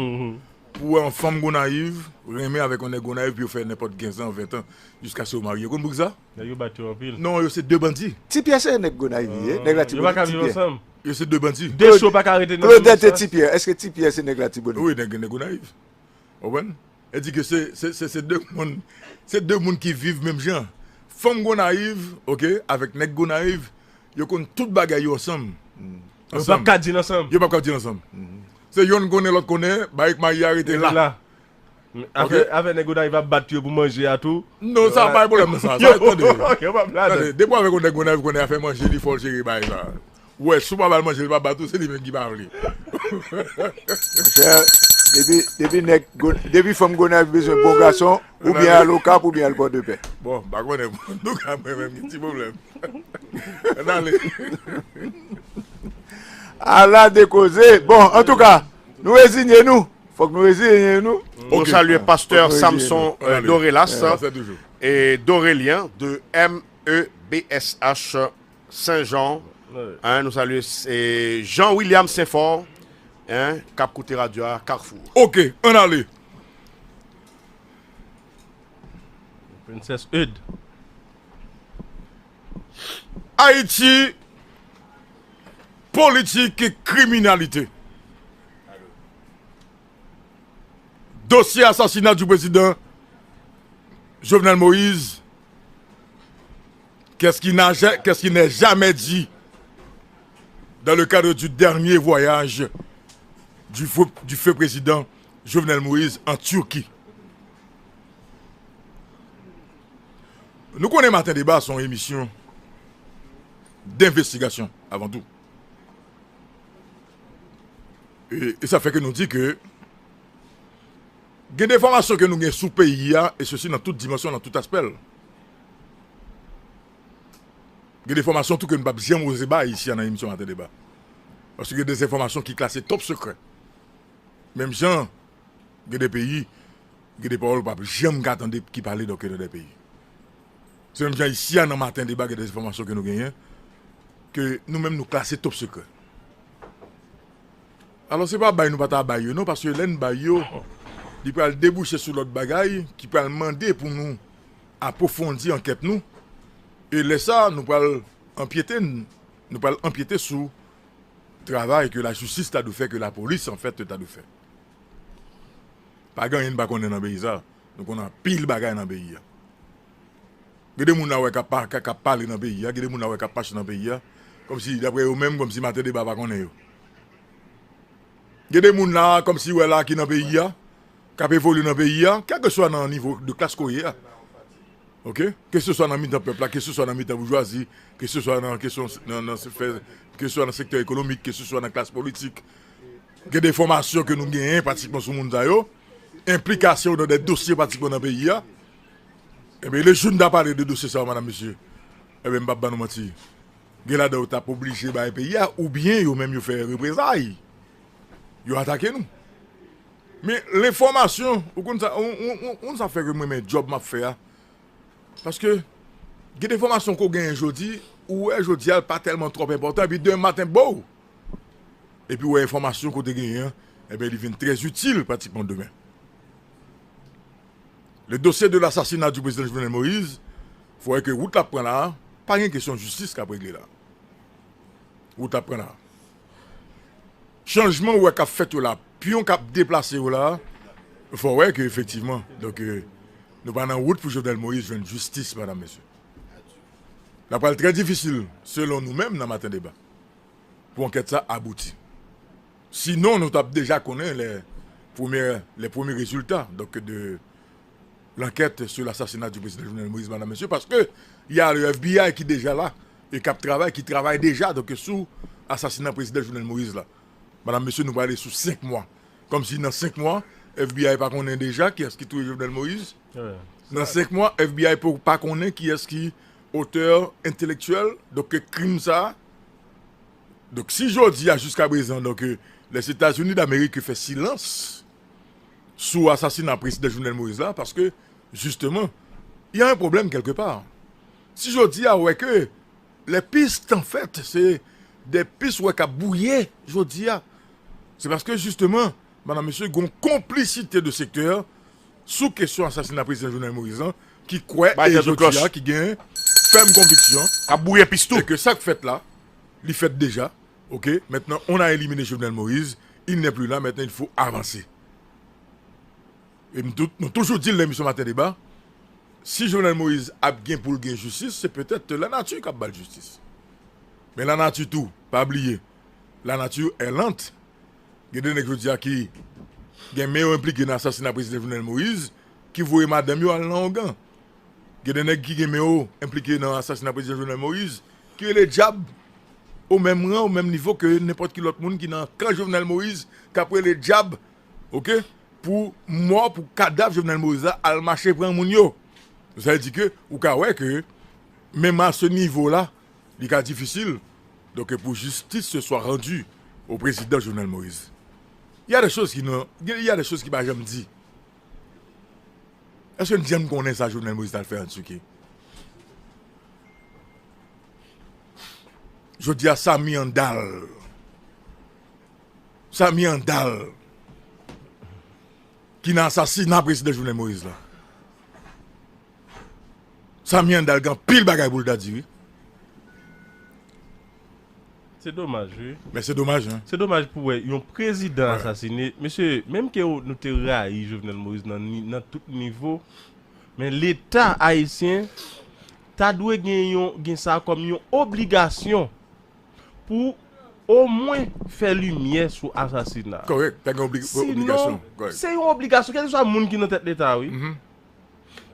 pou wè yon fanm Gonayiv renmen avèk yon nèg Gonayiv, pou yo fè nenpòt kenz an, ven an, jiskaske yo marye. Ou konn poukisa? Nèg yo bat yo anpil. Non, yo se de bandi. Ti Pyè se nèg Gonayiv li ye, nèg Latibonit, Ti Pyè. Yo se de bandi. De cho pa ka rete nan menm sas. Claudette e Ti Pyè, èske Ti Pyè se nèg Latibonit? Wi, nèg, nèg Gonayiv. Ou konprann? E di ke se, se, se, se de moun, se de moun ki viv menm jan. Fanm Gonayiv, ok, avèk nèg Gonayiv, yo konn tout bagay yo ansanm. Yo p ap ka di l ansanm. Yo p ap ka di l ansanm. Se yonn konnen, lòt konnen, bagay k marye a rete la. Afè, afè nèg Gonayiv ap bat yo pou manje a tou. Non, sa pa gen pwoblèm nan sa. Sa, tande. Yo p ap ladan. Tande, depi w avèk yon nèg Gonayiv, konnen afè manje, li fò l jere bagay sa. Ou wè, si w pa ba l manje, li pa bat ou, se li menm ki pa vle. Monchè, depi, depi nèg Go-, depi fanm Gonayiv bezwen bon gason, oubyen al Okap, oubyen al Pòdepè. Bon, m pa konnen, antouka, mwen menm, gen ti pwoblèm. Ann ale. Ala de koze. Bon, antouka, nou reziye nou. Fòk nou reziye nou. Nou salye pastè Samson, euh, Dorelas e Dorelien de M E B S H Saint-Jean. Hein, nou salye, eh, Jean William Saint-Fort, hein, k ap koute radyo a Carrefour. Ok, ann ale. Princess Eud. Ayiti, politik e kriminalite. Dossier assassinat du président Jovenel Moïse, qu'est-ce qui n'a ja-, qu'est-ce qui n'est jamais dit dans le cadre du dernier voyage du feu, du feu président Jovenel Moïse en Turquie? Nou konnen Maten Deba se yon emisyon denvestigasyon, avan tou. E, e sa fè ke nou di ke gen de enfòmasyon ke nou gen sou peyi a, e sesi nan tout dimansyon, nan tout aspè l. Gen de enfòmasyon tou ke nou p ap janm oze bay isi a nan emisyon Maten Deba. Paske gen de enfòmasyon ki klase top sekrè. Menm jan, gen de peyi, gen de pawòl ou p ap janm ka tande ki pale dòke nan de peyi. Se menm jan isi a nan Maten Deba, gen de enfòmasyon ke nou genyen, ke nou menm nou klase top sekrè. Alò, se pa bay nou pa ta bay yo, non, paske lè n bay yo, li pral debouche sou lòt bagay ki pral mande pou nou apwofondi ankèt nou. E lè sa, nou pral anpyete, nou pral anpyete sou travay ke lajistis ta dwe fè, ke lapolis, anfèt, ta dwe fè. Pa gen anyen n pa konnen nan peyi sa. Nou konnen anpil bagay nan peyi a. Gen de moun la wè k ap pa-, k ap pale nan peyi a, gen de moun la wè k ap mache nan peyi a, kòmsi, daprè yo menm, kòmsi Maten Deba pa konnen yo. Gen de moun la, kòmsi wè la ki nan peyi a, k ap evolye nan peyi a, kèlkeswa nan nivo de klas ke w ye a. Ok? Keseswa nan mitan pèp la, keseswa nan mitan boujwazi, keseswa nan kesyon, nan, nan se fè, keseswa nan sektè ekonomik, keseswa nan klas politik. Gen de enfòmasyon ke nou genyen pratikman sou moun sa yo, enplikasyon yo nan de dosye pratikman nan peyi a. Ebyen, le jou n ta pale de dosye sa yo, madam, mesye, ebyen, m p ap ban nou manti. Gen ladan yo t ap oblije bay peyi a, oubyen yo menm yo fè reprezay. Yo atake nou. Men lenfòmasyon, ou konn sa, ou, ou, ou, ou konn sa fè ke mwen renmen djòb m ap fè a. Paske gen de enfòmasyon ke w genyen jodi, ou wè jodi a l pa tèlman twòp enpòtan, epi demen maten, bow! Epi w wè enfòmasyon kote genyen an, ebyen, li vin trè itil pratikman demen. Le dossier de l'assassinat du président Jovenel Moïse, fò wè ke wout l ap pran la a, pa gen kesyon jistis k ap regle la. Wout l ap pran la a. Chanjman ou wè k ap fèt yo la, pyon k ap deplase yo la, fò wè ke efektivman, donk, euh, nou pa nan wout pou Jovenel Moïse jwenn jistis, medam, mesye. L ap pral trè difisil, selon nou menm nan Maten Deba, pou ankèt sa abouti. Sinon, nou t ap deja konnen les premiers, les premiers résultats, donc, de l'enquête sur l'assassinat du président Jovenel Moïse, medam, mesye, paske y a le F B I ki deja la e k ap travay, ki travay deja, donk, sou asasina prezidan Jovenel Moïse la. Medam, mesye, nou prale sou senk mwa. Kòmsi nan senk mwa, F B I pa konnen deja kiyès ki touye Jovenel Moïse. Nan senk mwa, F B I pa konnen kiyès ki otè entelektyèl, donk, krim sa a. Donk, si jodi a, jiska prezan, donk, euh, Lèzetazini Damerik fè silans sou asasina prezidan Jovenel Moïse la, paske, jisteman, y a un problème quelque part. Si jodi a, ou wè ke les pistes, en fait, se de pis, ou wè, k ap bwouye jodi a, se paske, jisteman, medam, mesye, gon konplisite de sektè sou kesyon asasina prezidan Jovenel Moïse lan, ki kwè, e jodi a, ki gen fèm konviksyon, k ap bwouye pis tou, e ke sa k fèt la, li fèt deja. Ok, maintenant, on a éliminé Jovenel Moïse, il n'est plus là, maintenant, il faut avancer. E m tou-, nou toujou di l nan emisyon Maten Deba, si Jovenel Moïse ap gen pou l gen jistis, se petèt lanati k ap ba l jistis. Men lanati tou, pa bliye, la nature est lente. Gen de nèg jodi a ki gen men yo enplike nan asasina prezidan Jovenel Moïse, ki voye madanm yo al nan ougan. Gen de nèg ki gen men yo enplike nan asasina prezidan Jovenel Moïse, ki rele dyab o menm ran, o menm nivo ke nenpòt ki lòt moun ki nan kan Jovenel Moïse, k ap rele dyab, ok, pou mò, pou kadav Jovenel Moïse la al mache pran moun yo. Sa vle di ke ou ka wè ke menm a se nivo la, li ka difisil, donk, pou jistis se swa randi o prezidan Jovenel Moïse. Il y a des choses qui non, il y a des choses ki pa janm di. Èske n janm konnen sa Jovenel Moïse t al fè an Tiki? Jodi a, Samy Handal. Samy Handal. Ki nan asasina prezidan Jovenel Moïse la. Samy Handal gen anpil bagay pou l ta di, wi. Se domaj, wi. Men se domaj, hein. Se domaj pou wè yon prezidan asasine. Mesye, menm ke w, nou te rayi Jovenel Moïse nan ni-, nan tout nivo, men Leta ayisyen ta dwe gen yon, gen sa kòm yon obligasyon pou omwen fè limyè sou asasina. Kòrèk, ta gen obli-, obligasyon. Sinon, se yon obligasyon, kèlkeswa moun ki nan tèt Leta, wi.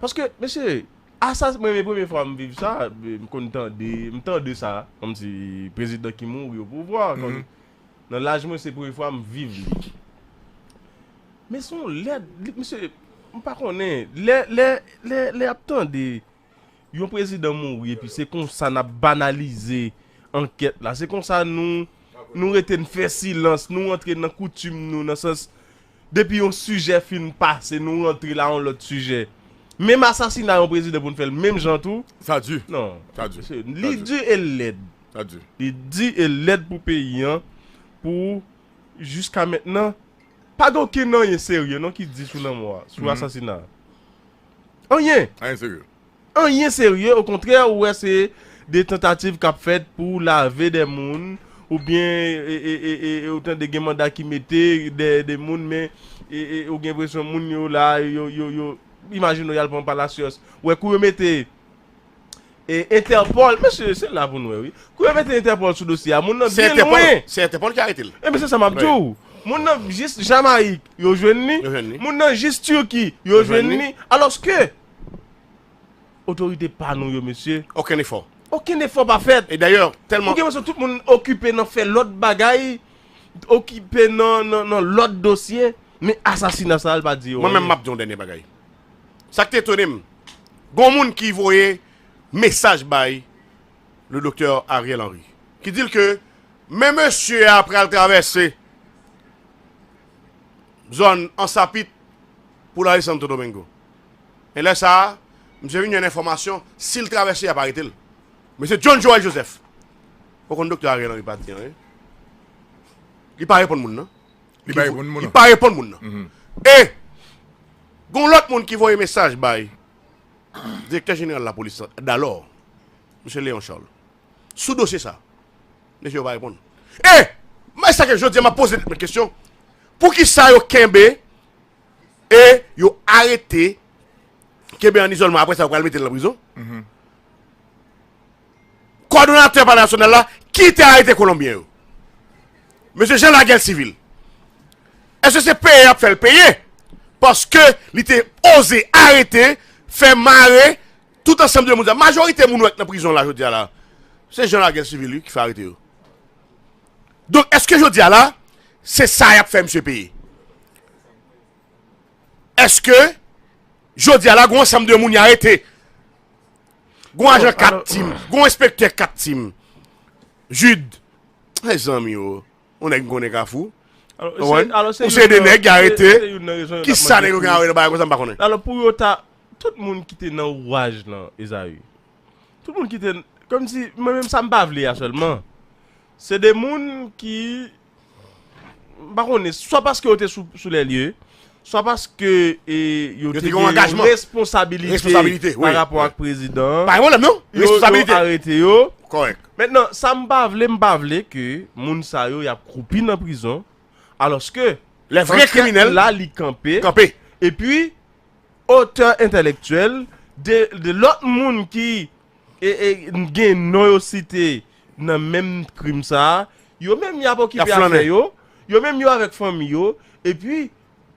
Paske, mesye, asas-, mwen, men premye fwa m viv sa, m konn tande, m tande sa, kòmsi prezidan ki mouri o pouvwa, kòm, nan laj mwen, se premye fwa m viv li. Men se yon lèd, li, mesye, m pa konnen, lè, lè, lè, lè y ap tande yon prezidan mouri, epi se konsa n ap banalize ankèt la. Se konsa nou, nou rete n fè silans, nou rantre nan koutim nou, nan sans, depi yon sijè fin pase, nou rantre la yon lòt sijè. Menm asasina yon prezidan pou n fè l menm jan tou. Sa di. Non. Sa di. Mesye, li di e lèd. Sa di. Li di e lèd pou peyi an, pou jiska mentnan, pa gen okenn anyen serye non ki di sou lanmò a, sou asasina a. Anyen. Anyen serye. Anyen serye, okontrè, ou wè se de tantativ k ap fèt pou lave de moun, oubyen, e, e, e, e, e, ou tande gen manda ki mete de, de moun, men, e, e, ou gen enpresyon moun yo la, yo, yo, yo, imajine w y al pran Palacios. Ou wè kou yo mete, e, Interpol, mesye, se la pou n wè, wi. Kou yo mete Interpol sou dosye a, moun nan byen lwen. Se Interpol ki arete l. Ebyen, se sa m ap di w. Moun nan jis Jamayik, yo jwenn li. Yo jwenn li. Moun nan jis Tiki, yo jwenn li. Alòske, otorite pa nou yo, mesye. Okenn efò. Okenn efò pa fèt. E dayè, tèlman. Ou gen enpresyon tout moun okipe nan fè lòt bagay, okipe nan, nan, nan lòt dosye, men asasina sa a, l pa di yo anyen. Mwen menm, m ap di yon dènye bagay. Sa k te etone m, gon moun ki voye mesaj bay le doktè Ariel Henry, ki di l ke men mesye a pral travèse zòn Ansapit pou l ale Santo Domingo. E lè sa a, misye vin jwenn enfòmasyon, si l travèse, y ap arete l. Mesye John Joël Joseph. Ou konn doktè Ariel Henry pa di anyen. Li pa reponn moun nan. Li pa reponn moun nan. Li pa reponn moun nan. E gon lòt moun ki voye mesaj bay direktè jeneral lapolis la, Dalò, mesye Léon Charles, sou dosye sa. Mesye yo pa reponn. E mwen sa ke jodi a m ap poze tèt mwen kesyon. Poukisa yo kenbe e yo arete, kenbe an izòlman, apre sa yo pral mete l nan prizon? Kòdonatè Palè Nasyonal la ki te arete Kolonbyen yo, mesye Jean Laguerre Civil, èske se peye y ap fè l peye? Paske li te oze arete, fè mare tout ansanm de moun sa. Majorite moun ou wè k nan prizon la jodi a la, se Jean Laguerre Civil wi ki fè arete yo. Donk, èske jodi a la, se sa y ap fè misye peye? Èske jodi a la, gon ansanm de moun y arete? Gon ajan kat tim, gon enspektè kat tim. Jude, mezanmi o, yon nèg m konnen Kafou. Ou se de nèg y arete. Kisa nèg yo gen arete nan bagay konsa, m pa konnen. Alò, pou yo ta, tout moun ki te nan ouraj lan, Ezayi, tout moun ki te, kòmsi, mwen menm sa m pa vle a sèlman, se de moun ki, m pa konnen, swa paske yo te sou, sou lè lye, swa paske e, yo te gen yon responsabilite pa rapò ak prezidan an, yo, yo arete yo. Mentnan, sa m pa vle, m pa vle ke moun sa yo y ap kwoupi nan prizon, alòske ankèt la li kanpe, epi otè entèlektyèl, de, de lòt moun ki e, e, gen non yo site nan menm krim sa a, yo menm y ap okipe afè yo, yo menm yo avèk fanmi yo, epi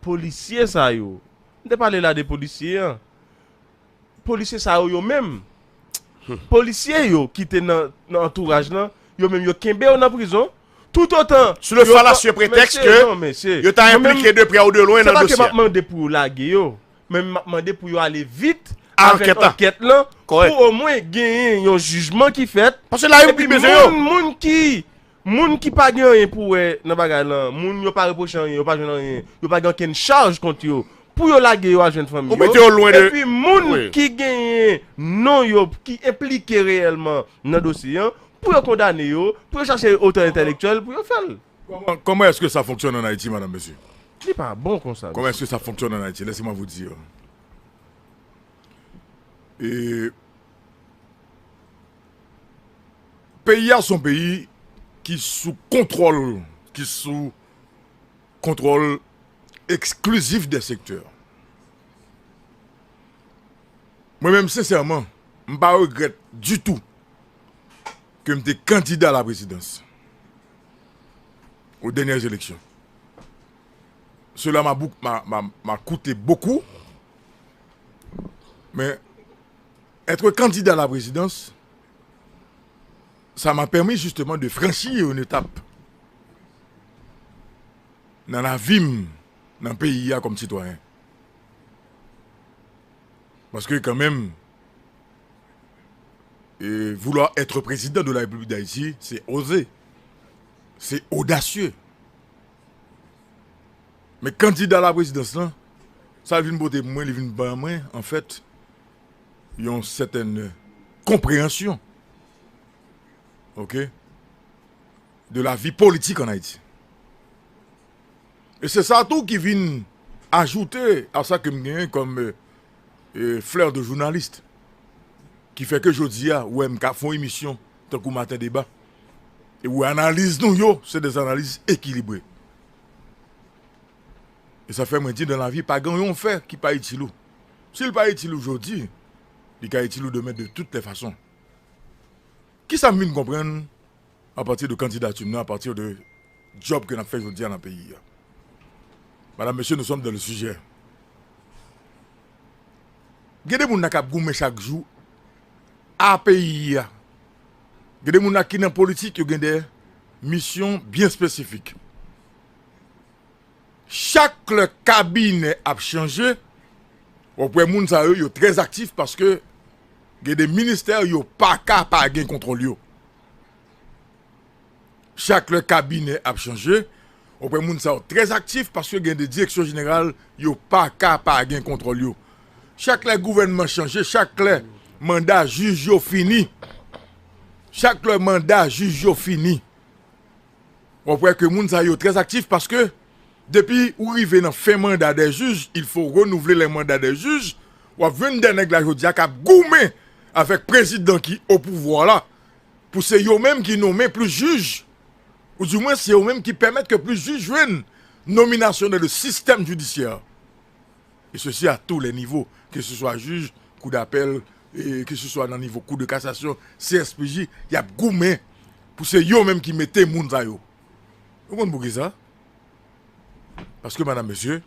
polisye sa yo, m te pale la de polisye an, polisye sa yo, yo menm, polisye yo ki te nan, nan antouraj lan, yo menm yo kenbe yo nan prizon, toutotan sou le fallacieux prétexte ke yo ta enplike de près ou de loin nan dosye a. Se pa ke m ap mande pou yo lage yo, men m ap mande pou yo ale vit avèk ankèt lan, pou omwen genyen yon jijman ki fèt. Paske lari piblik bezwen yo. Epi moun, moun ki, moun ki pa gen anyen pou wè nan bagay lan, moun yo pa repwoche anyen, yo pa jwenn anyen, yo pa gen okenn chaj kont yo, pou yo lage yo al jwenn fanmi yo. Epi moun ki genyen non yo, ki enplike reyèlman nan dosye an, pou yo kondane yo, pou yo chache otè entèlektyèl, pou yo fè l. Comment, comment est-ce que ça fonctionne en Haïti, madame, monsieur? Li pa bon konsa. Comment est-ce que ça fonctionne en Haïti? Laissez-moi vous dire. E, peyi a se yon peyi ki sou kontwòl, ki sou kontwòl eksklizif de sektè. Mwen menm, sensèman, m pa regrèt ditou ke m te kandida a la prezidans aux dernières élections. Cela m'a bou-, m'a, m'a, m'a coûté beaucoup, mais être candidat à la présidence, ça m'a permis justement de franchir une étape nan lavi m, nan peyi a kòm sitwayen. Paske kanmenm, e, vouloir être président de la République d'Haïti, c'est osé, c'est audacieux. Men kandida la prezidans lan, sa l vin pote pou mwen, li vin ban mwen, anfèt, yon sètèn konpreyansyon, oke, de la vie politique en Haïti. E se sa tou ki vin ajoute a sa ke m genyen kòm, e, e, fleur de journaliste. Ki fè ke jodi a, ou wè m ka fè yon emisyon tankou Maten Deba. E ou wè analiz nou yo, se de analiz ekilibre. E sa fè mwen di, dans la vie, pa gen yon fè ki pa itil ou. Si l pa itil ou jodi, li ka itil ou demen de toutes les façons. Kisa m vin konprann apati de kandidati m nan, apati de djòb ke n ap fè jodi a nan peyi a? Madame, Monsieur, nous sommes dans le sujet. Gen de moun nan k ap goumen chak jou a peyi a. Gen de moun nan ki nan politik, yo gen de misyon byen espesifik. Chak lè kabinè ap chanje, w ap wè moun sa yo, yo trè aktif paske gen de ministè yo pa ka pa gen kontwòl yo. Chak lè kabinè ap chanje, w ap wè moun sa yo trè aktif paske gen de direksyon jeneral yo pa ka pa gen kontwòl yo. Chak lè gouvènman chanje, chak lè manda jij yo fini, chak lè manda jij yo fini, W ap wè ke moun sa yo trè aktif paske depi ou rive nan fen manda dè jij, il faut renouveler les mandats des juges, w ap jwenn dè nèg la jodi a k ap goumen avèk prezidan ki o pouvwa la pou se yo menm ki nonmen plis jij, oudimwen se yo menm ki pèmèt ke plis jij jwenn nominasyon dans le système judiciaire. E sesi a tou lè nivo, ke se swa jij, kou dapèl, e ke se swa nan nivo kou de kasasyon, C S P J, y ap goumen pou se yo menm ki mete moun sa yo. Ou konn poukisa? Paske, madam, mesye,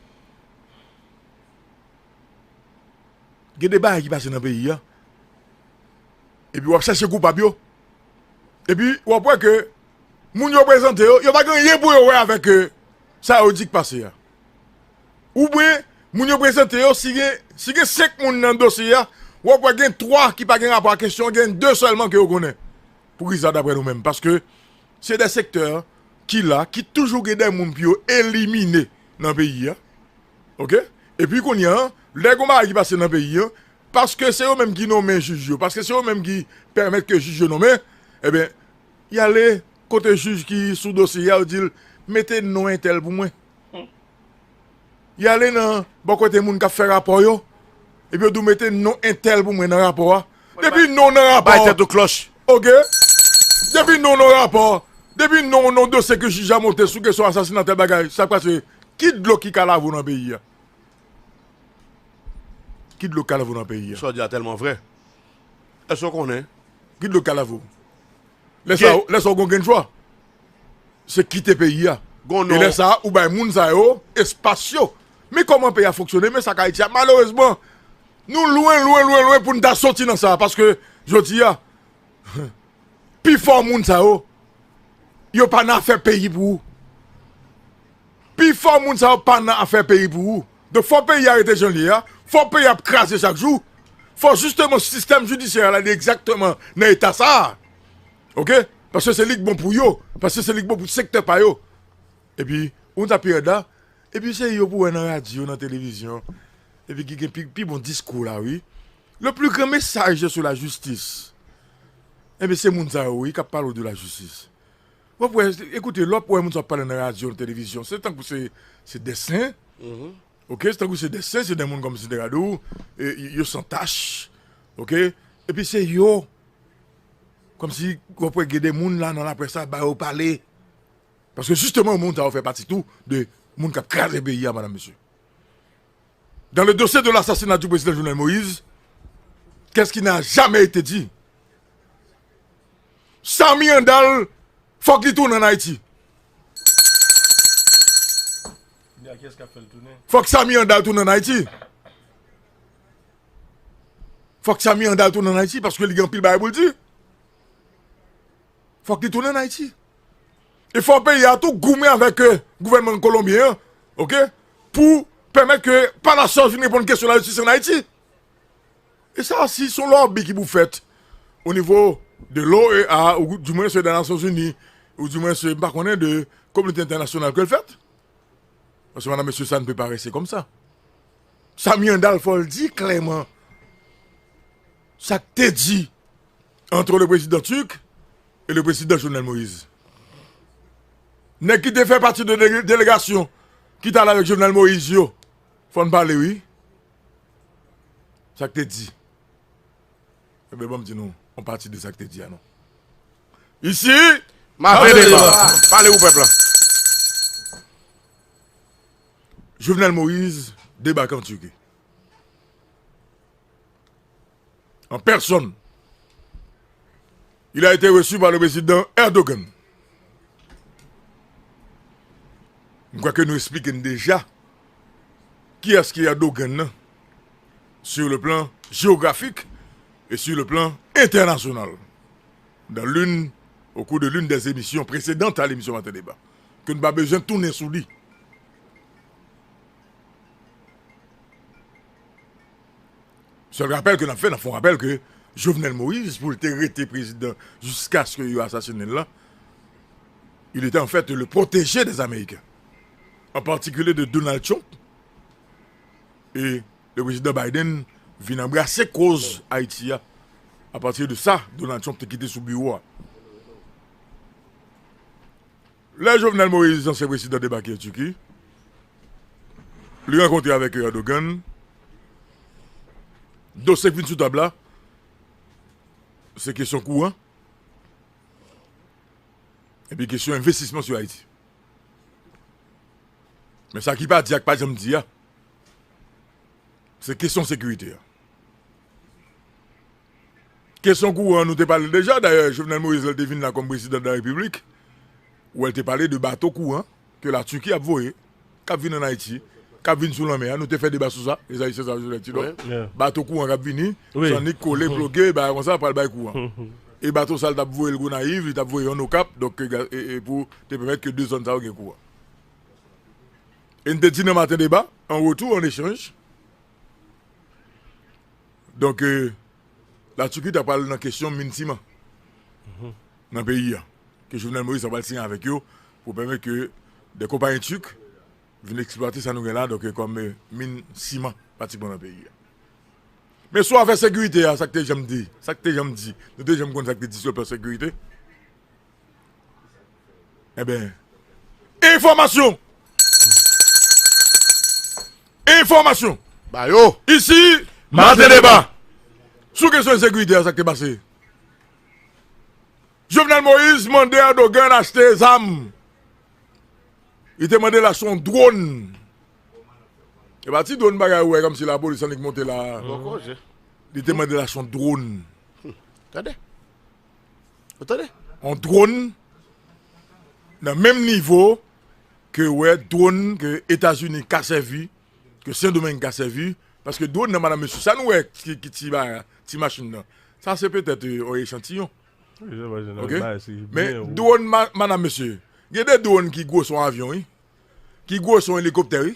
gen de bagay ki pase nan peyi a. Epi w ap chèche koupab yo. Epi w ap wè ke moun yo prezante yo, yo pa gen anyen pou yo wè avèk, e, sa yo di k pase a. Oubyen, moun yo prezante yo, si gen, si gen senk moun nan dosye a, w ap wè gen twa ki pa gen rapò ak kesyon an, gen de sèlman ke yo konnen. Poukisa, daprè nou menm? Paske se de sektè ki la, ki toujou gen de moun pou yo elimine nan peyi a. Oke? Epi kounye a, lè gon bagay ki pase nan peyi a, paske se yo menm ki nonmen jij yo, paske se yo menm ki pèmèt ke jij yo nonmen, ebyen, y ale kote jij ki sou dosye a, yo di l, "Mete non entèl pou mwen." Y ale nan bò kote moun k ap fè rapò yo, epi yo di w, "Mete non entèl pou mwen nan rapò a." Depi non nan rapò, bay tèt ou klòch. Oke? Depi non nan rapò, depi non nan dosye ke jij la monte sou kesyon asasina tèl bagay, sa k pase? Ki dlo ki ka lave w nan peyi a? Ki dlo k ka lave w nan peyi a? Sa w di a tèlman vrè. Èske w konnen? Ki dlo k ka lave w? Lè sa, lè sa w gon grenn chwa. Se kite peyi a. E lè sa, ou bay moun sa yo espas yo. Men kòman peyi a fonksyone, men sa k Ayiti a. Malerezman, nou lwen, lwen, lwen, lwen pou n ta soti nan sa. Paske, jodi a, pifò moun sa yo, yo pa nan afè peyi pou ou. Pifò moun sa yo pa nan afè peyi pou ou. Donk, fò peyi a rete jan l ye a. Fò peyi a ap kraze chak jou. Fò jisteman sistèm jidisyè a la li egzakteman nan eta sa a. Oke? Paske se li k bon pou yo. Paske se li k bon pou sektè pa yo. Epi, ou ta pye la. Epi, se yo pou wè nan radyo, nan televizyon. Epi, ki gen pi, pi bon diskou la, wi. Le plus grand message sur la justice. Ebyen, se moun sa yo, wi, k ap pale w de la justice. W ap wè, ekoute, lè w ap wè moun sa ap pale nan radyo, nan televizyon, se tankou se, se desen. Oke, se tankou se desen, se de moun kòmsi de gade w, e, yo san tach. Oke? Epi se yo, kòmsi w ap wè gen de moun la nan laprès la, ba yo pale. Paske jisteman, moun sa yo fè pati tou de moun k ap kraze peyi a, madam, mesye. Dans le dossier de l'assassinat du président Jovenel Moïse, qu'est-ce qui n'a jamais été dit? Samy Handal, fòk li tounen ann Ayiti. Fòk Samy Handal tounen ann Ayiti. Fòk Samy Handal tounen ann Ayiti paske li gen anpil bagay pou l di. Fòk li tounen ann Ayiti. E fò peyi a tou goumen avèk, e, gouvènman kolonbyen an, oke, pou pèmèt ke pa Nasyonzini reponn kesyon lajistis ann Ayiti. E sa, si se yon lòbi ki pou fèt o nivo de l'O E A, oudimwen se de Nasyonzini, oudimwen se, m pa konnen, de kominote entènasyonal ke l fèt. Paske, madam, mesye, sa ne peut pas rester comme ça. Samy Handal, fò l di klèman sa k te di entre le président Turc et le président Jovenel Moïse. Nèg ki te fè pati de dele-, delegasyon ki t ale avèk Jovenel Moïse yo, fò n pale, wi. Sa k te di. Ebyen, ban m di nou yon pati de sa k te di a, non. Isi, mache deba. Pale pou pèp la. Jovenel Moïse débarque en Turquie. En personne. Il a été reçu par le président Erdogan. M kwè ke nou eksplike n deja kiyès ki Erdogan nan, sur le plan géographique et sur le plan international, dans l'une, au cours de l'une des émissions précédentes à l'émission Maten Deba, ke n pa bezwen tounen sou li. Sèl rapèl ke n ap fè, n ap fè yon rapèl ke Jovenel Moïse, pou l te rete prezidan jiskaske yo asasinen l la, il était en fait le protégé des Américains, en particulier de Donald Trump. E le prezidan Biden vin anbrase koz Ayiti a. Apati de sa, Donald Trump te kite sou biwo a. Lè Jovenel Moïse, ansyen prezidan, debake an Tiki, li rankontre avèk Erdogan. Dosye k vin sou tab la, se kesyon kouran, epi kesyon envestisman sou Ayiti. Men sa ki pa di a, k pa janm di a, se kesyon sekirite a. Kesyon kouran, nou te pale deja. Dayè, Jovenel Moïse, lè l te vin la kòm prezidan de la Repiblik, ou wè l te pale de bato kouran ke Latiki ap voye, k ap vin ann Ayiti, k ap vin sou lanmè a. Nou te fè deba sou sa, e sa, se sa, Jovenel Tidor. Wi. Yeah. Bato kouran k ap vini, Wi. Sannik, Kole, Ploke, bagay konsa, pral bay kouran. E bato sa, l t ap voye l Gonayiv, li t ap voye youn Okap, donk, e, e, e pou te pèmèt ke de zòn sa yo gen kouran. E n te di nan maten deba, an retou, an echanj, donk, e, Latiki ta pral nan kesyon min siman nan peyi a, ke Jovenel Moïse ta pral siyen avèk yo pou pèmèt ke de konpayi tik vin eksplwate sa nou gen la, donk, e, kòm, e, min siman pratikman nan peyi a. Men sou afè sekirite a, sa k te janm di, sa k te janm di, nou te janm konn sa k te di sou plan sekirite. Enben, enfòmasyon! Enfòmasyon! Ba yo! Isi, Maten Deba! Sou kesyon ensekirite a, sa k te pase? Jovenel Moïse mande Erdogan achte zam. Li te mande l achte yon dwòn. E pa ti dwòn bagay ou wè kòmsi lapolis annik monte la. Bòkò je. Li te mande l achte yon dwòn. Tande. Ou tande? Yon dwòn nan menm nivo ke wè dwòn ke Etazini ka sèvi, ke Sendomeng ka sèvi, paske dwòn nan, madam, mesye, sa nou wè ki, ki ti ba, ti machin nan, sa se petèt, e, yon echantiyon. Wi, se pa jeneral, Ok? Bagay si Men byen ou dwòn, ma-, madam, mesye, gen de dwòn ki gwo son avyon, wi. Ki gwo son elikoptè, wi.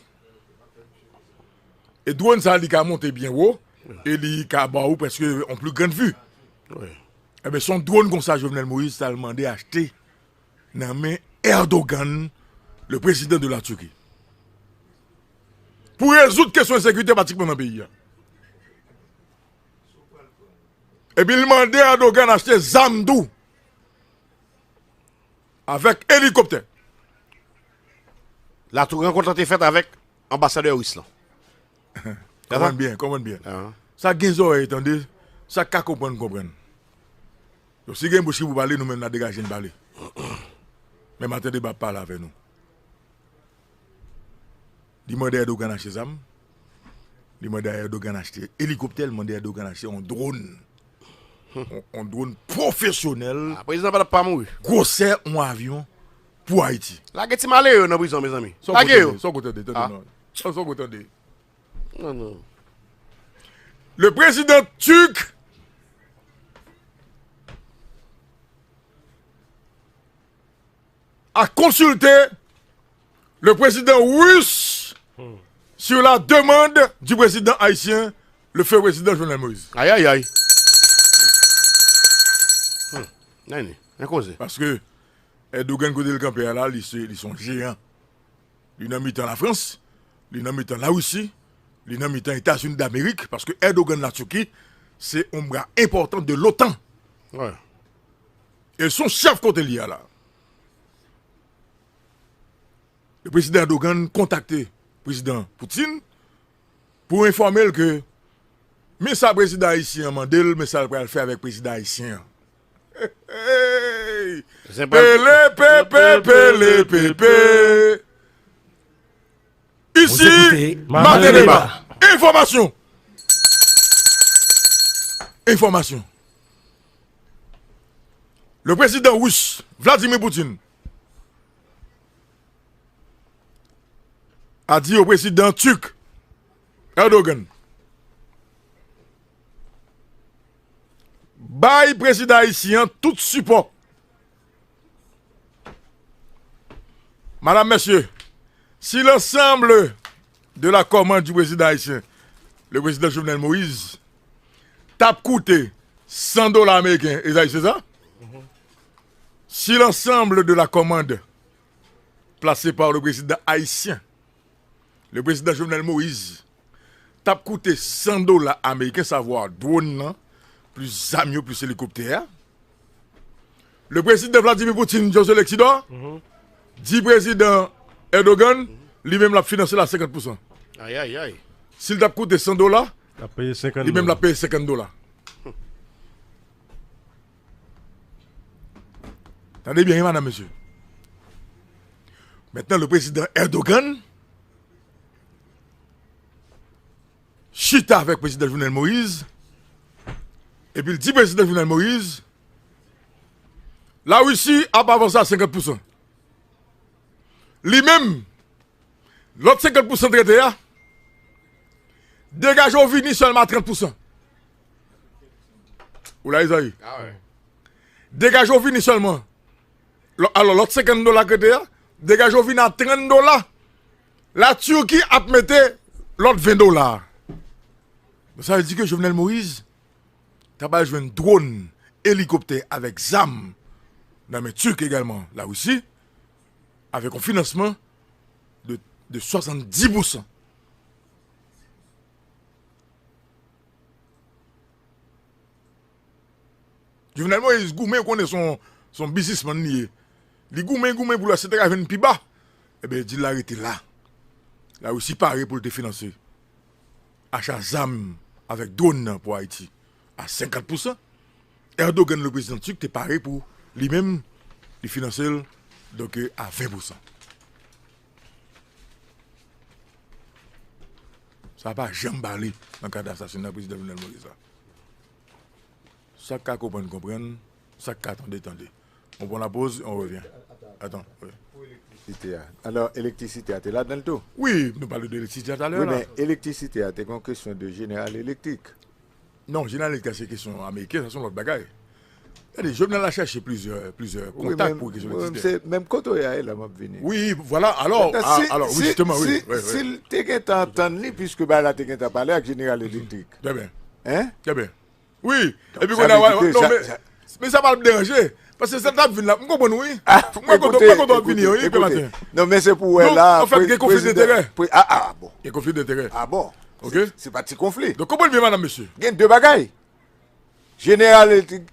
E dwòn sa, li ka monte byen wo, e li ka ba ou prèske yon pli grand vi. Wi. Enben, se yon dwòn konsa Jovenel Moïse t al mande achte nan men Erdogan, le président de la Turquie. Pou rezoud kesyon ensekirite pratikman nan peyi a. Epi l mande Erdogan achte zam tou. Avèk elikoptè. La tou rankont lan te fèt avèk anbasadè ris lan. Konprann byen, konprann byen. Sa gen zòrèy tande, sa ka konprann, konprann. Donk, si gen bouch ki pou pale, nou menm n a degaje n pale. Men Maten Deba ap pale avè nou. Li mande Erdogan achte zam. Li mande Erdogan achte elikoptè, li mande Erdogan achte yon dwòn. Yon, yon dwòn pwofesyonèl. Ah, prezidan pa t ap pa mouri. Gwosè yon avyon pou Ayiti. Lage ti malere yo nan prizon, mezanmi. Lage yo. Sa w ko tande, tande non. Sa w ko tande. Non, non. Le président turc a consulté le président russe sur la demande du président haïtien, le feu président Jovenel Moïse. Ay, ay, ay. Hmm. Nèni, nan koze. Paske Erdogan kote l kanpe a la, li se, li se yon jeyan. Li nan mitan Lafrans, li nan mitan Larisi, li nan mitan Etazini Damerik, paske Erdogan Latiki, se yon bra enpòtan de l'OTAN. Wi. E se yon chèf kote li a la. Le prezidan Erdogan kontakte prezidan Putin pou enfòme l ke men sa prezidan ayisyen an mande l, men sa l pral fè avèk prezidan ayisyen an. Hey! Pele pepe, pele pepe. Isi, Maten Deba. Enfòmasyon. Enfòmasyon. Le président russe, Vladimir Poutine, a di au président turc, Erdogan, bay prezidan ayisyen an tout sipò. Madam, mesye, si l'ensemble de la commande du président haïtien, le président Jovenel Moïse, t ap koute san dola ameriken, e sa, se sa? Si l'ensemble de la commande placée par le président haïtien, le président Jovenel Moïse, t ap koute san dola ameriken, savwa dwòn nan, plis zam yo, plis elikoptè a, le président Vladimir Poutine, José Lexidor, Di prezidan Erdogan, li menm l ap finanse l a senkant pousan. Ayayay. Si l t ap koute san dola, li menm l ap peye senkant dola. Tande byen, wi, madam, mesye. Mentnan, le prezidan Erdogan chita avèk prezidan Jovenel Moïse, epi l di prezidan Jovenel Moïse, Larisi ap avanse a senkant pousan. Li menm, lòt senkant pousan trete a, degaje w vini sèlman a trant pousan. Ou la, Izayi? Degaje w vini sèlman. Lò-, alò, lòt senkant dola k rete a, degaje w vin a trant dola. Latirki ap mete lòt ven dola. Sa vle di ke Jovenel Moïse ta pral jwenn dwòn, elikoptè avèk zam nan men Tirk egalman, Larisi, avèk yon finansman de, de swasanndis pousan. Jovenel Moïse goumen, ou konnen se yon, se yon biznismann li ye. Li goumen, goumen pou l wè si l ta ka jwenn pi ba. Ebyen, dil la rete la. Larisi pare pou l te finanse acha zam avèk dwòn nan pou Ayiti a senkant pousan. Erdogan, le prezidan tirk, te pare pou li menm, li finanse l, donk, a ven pousan. Sa pa janm pale nan kad asasinay prezidan Jovenel Moïse la. Sa k ka konprann, konprann. Sa k ka tande, tande. On pran la poz, on revyen. Atan, wi. Elektrisite a. Alò, elektrisite a te ladan l tou? Wi, nou pale de elektrisite a talè la. Wi, men elektrisite a te gen kesyon de General Electric. Non, General Electric se kesyon ameriken, sa se yon lòt bagay. Gade, Jovenel la chèche plizyè, plizyè kontak pou kesyon elektrisite. Wi, men, men se menm kote w ye a la m ap vini. Wi, vwala, alò, alò, wi, jisteman, wi, wi, wi. Si l te gentan antann li, piske bagay la te gentan pale ak General Electric. Trè byen. Hein? Trè byen. Wi, epi kounye a, non, men, men sa pa ap deranje. Paske sa t ap vin la, m konprann ou, wi. M wè kote, m wè kote w ap vini, wi, pè maten. Non, men se pou wè la. Donk, anfèt, gen konfli denterè. Ah, ah, bon. Gen konfli denterè. Ah, bon. Ok? Se, se pa ti konfli. Donk, konprann byen, madam, mesye. Gen de bagay. General Electric,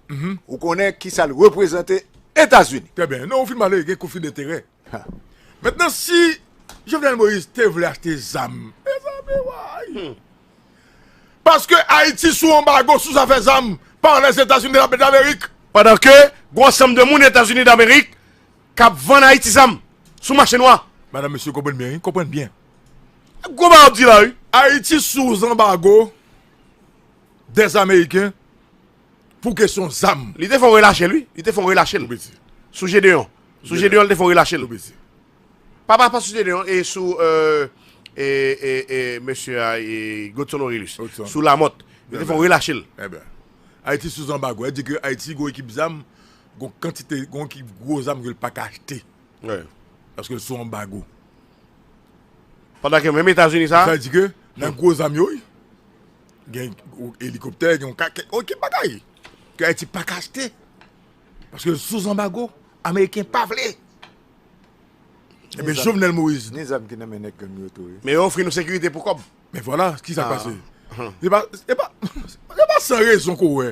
ou konnen ki sa l reprezante Etazini. Trè byen. Non, ou fin pale, gen konfli denterè. Mentnan, si Jovenel Moïse te vle achte zam, mezanmi, way. Paske Ayiti sou anbago sou zafè zam pa Lèzetazini Damerik. Pandan ke gwo ansanm de moun Etazini Damerik k ap vann Ayiti zam sou mache nwa. Madam, mesye, konprann byen, wi, konprann byen. Gwo bagay w ap di la, wi. Ayiti sou zanbago dèz Ameriken pou kesyon zam. Li te fè w relache l, wi. Li te fè w relache l. Sou Gedeon. Sou Gedeon, li te fè w relache l. Pa, pa, pa sou Gedeon, e sou, euh, e, e, e, mesye a, e, Godson Orélus. Sou Lamòt. Li te fè w relache l. Ebyen, Ayiti sou zanbago. Sa vle di ke Ayiti gon ekip zam, gon kantite, gon ekip gwo zam ke l pa ka achte. Paske l sou anbago. Pandan ke menm Etazini sa. Sa vle di ke nan gwo zam yo, wi, gen elikoptè, gen yon ka, ke, okenn bagay ke Ayiti pa ka achte. Paske l sou zanbago, Ameriken pa vle. Ebyen, Jovenel Moïse. Ni zam ki nan men nèg gang yo tou, wi. Men yo ofri nou sekirite pou kòb. Men vwala, ki sa k pase? Se pa, se pa, se pa san rezon ke w wè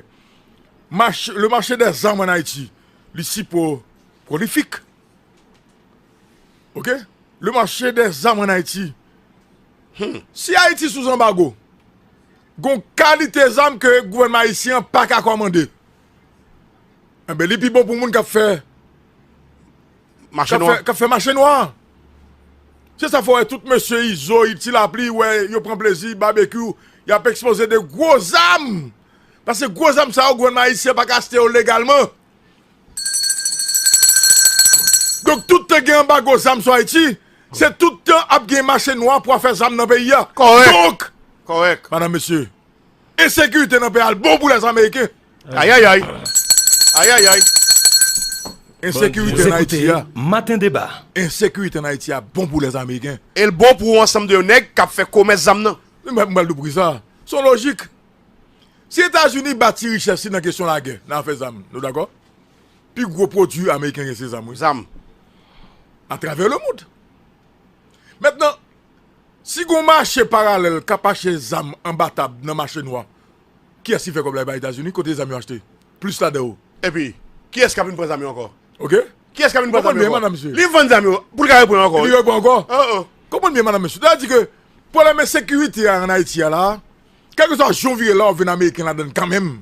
mache, le marché des armes en Haïti, li si pro-, prolifik. Ok? Le marché des armes en Haïti. Si Ayiti sou zanbago, gon kalite zam ke gouvènman ayisyen an pa ka kòmande. Enben, li pi bon pou moun k ap fè mache nwa. K ap fè mache nwa. Se sa fè w wè tout mesye Izo, Ti Lapli, wè yo pran plezi, babekyou, y ap ekspoze de gwo zam. Paske gwo zam sa yo, gouvènman ayisyen pa ka achte yo legalman. Donk, tout tan gen anbago zam sou Ayiti, se tout tan ap gen mache nwa pou afè zam nan peyi a. Kòrèk. Donk, kòrèk, madam, mesye, ensekirite nan peyi a bon pou lèzameriken. Ayayay. Ayayay. Ensekirite an Ayiti a. Maten deba. Ensekirite an Ayiti a bon pou lèzameriken. E l bon pou yon ansanm de nèg k ap fè komès zam nan. M pral di w poukisa. Se yon lojik. Si Etazini bati richès li nan kesyon lagè, nan afè zam, nou dakò? Pi gwo pwodui ameriken gen se zam, wi. Zam. Atravè lemonn. Mentnan, si gon mache paralèl k ap achte zam anba tab nan mache nwa, kiyès ki fè kòb la? E pa Etazini? Kote zam yo achte plis ladan yo? Epi, kiyès k ap vin pran zam yo ankò? Ok? Kiyès k ap vin pran zam yo ankò? Li vann zam yo pou l ka reprann ankò. Li reprann ankò. Oh, oh. Konprann byen, madanm, mesye. Sa vle di ke pwoblèm ensekirite a ann Ayiti a la, kèlkeswa jan w vire la, w ap jwenn Ameriken ladann kanmenm.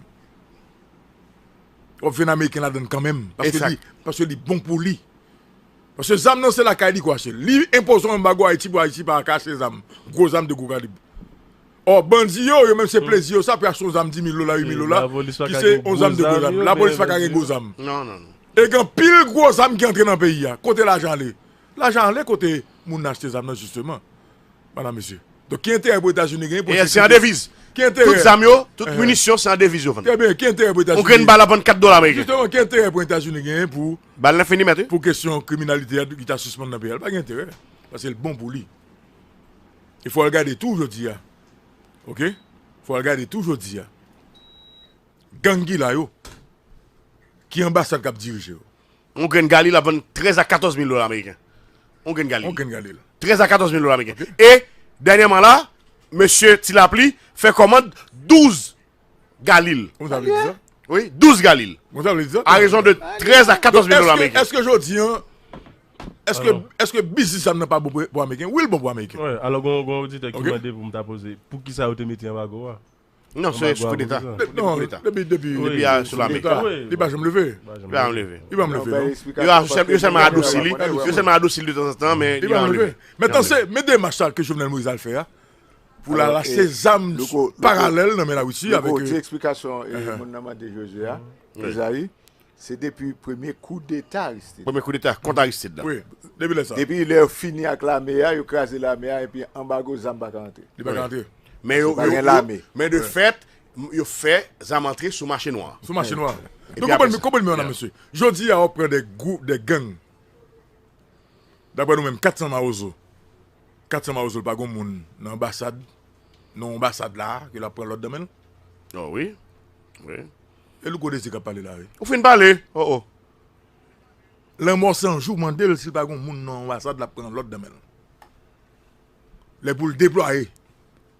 W ap jwenn Ameriken ladann kanmenm. Paske li, paske li bon pou li. Paske zam nan se lakay li k achte. Li enpoze yon anbago Ayiti pou Ayiti pa ka achte zam. Gwo zam de gwo kalib. Ò, bandi yo, yo menm se plezi yo sa pou achte yon zam dis mil dola, uit mil dola, ki se yon zam de gwo zam. Lapolis pa ka gen gwo zam. Non, non, non. E gen anpil gwo zam ki antre nan peyi a. Kote lajan ale? Lajan ale kote moun nan achte zam nan, jisteman. Madanm, mesye. Donk, ki enterè pou Etazini genyen pou... E se an deviz. Ki enterè? Tout zam yo, tout minisyon, se an deviz yo vann. Trè byen, ki enterè pou Etazini? Yon grenn bal ap vann kat dola ameriken. Jisteman, ki enterè pou Etazini genyen pou... Bal nan fini, mèt, wi. Pou kesyon kriminalite a ki ta sispann nan peyi a? Li pa gen enterè. Paske l bon pou li. E fò w al gade tou jodi a. Oke? Fò w al gade tou jodi a. Gang ki la yo. Ki anbasad k ap dirije yo. Yon grenn Galil ap vann trèz a katòz mil dola ameriken. Yon grenn Galil. Yon grenn Galil. Trèz a katòz mil dola ameriken. E, dènyèman la, mesye Ti Lapli fè kòmand douz Galil. Kòman sa vle di sa? Wi, douz Galil. Kòman sa vle di sa? A rezon de trèz a katòz mil dola ameriken. Èske jodi an, èske, èske biznis sa nan pa bon pou, pou Ameriken? Wi, l bon pou Ameriken. Wi, alò, gon, gon oditè ki mande pou m ta poze, poukisa yo te mete anbago a? Non, se sou koudeta. Non, depi, depi, depi a sou lame. Li pa janm leve. Li pa janm leve. Yo sèlman adousi li. Yo sèlman adousi li de tanzantan, men li pa janm leve. Mentnan, se, men demach sa ke Jovenel Moïse al fè a. Pou l al achte zam paralèl nan men Larisi avèk, ti eksplikasyon, moun nan mande Jozye a, Ezayi. Se depi premye koudeta Aristide. Premye koudeta kont Aristide la. Wi, depi lè sa. Depi lè yo fini ak lame a, yo kraze lame a, epi anbago zam pa ka antre. Li pa ka antre. Men yo, pa gen lame. Men de fèt, yo fè zam antre sou mache nwa. Sou mache nwa. Donk, konprann, konprann byen, mesye. Jodi a, w ap pran de gwoup, de gang. Daprè nou menm, kat san Mawozo. Kat san Mawozo, l pa gon moun nan anbasad, nan anbasad la, ke l ap pran lòd nan men l? Oh, wi. Wi. E Louko Dezi k ap pale la, wi. Ou fin pale. Oh, oh. Lanmò San Jou mande l si l pa gon moun nan anbasad l ap pran lòd nan men l. Lè pou l deplwaye.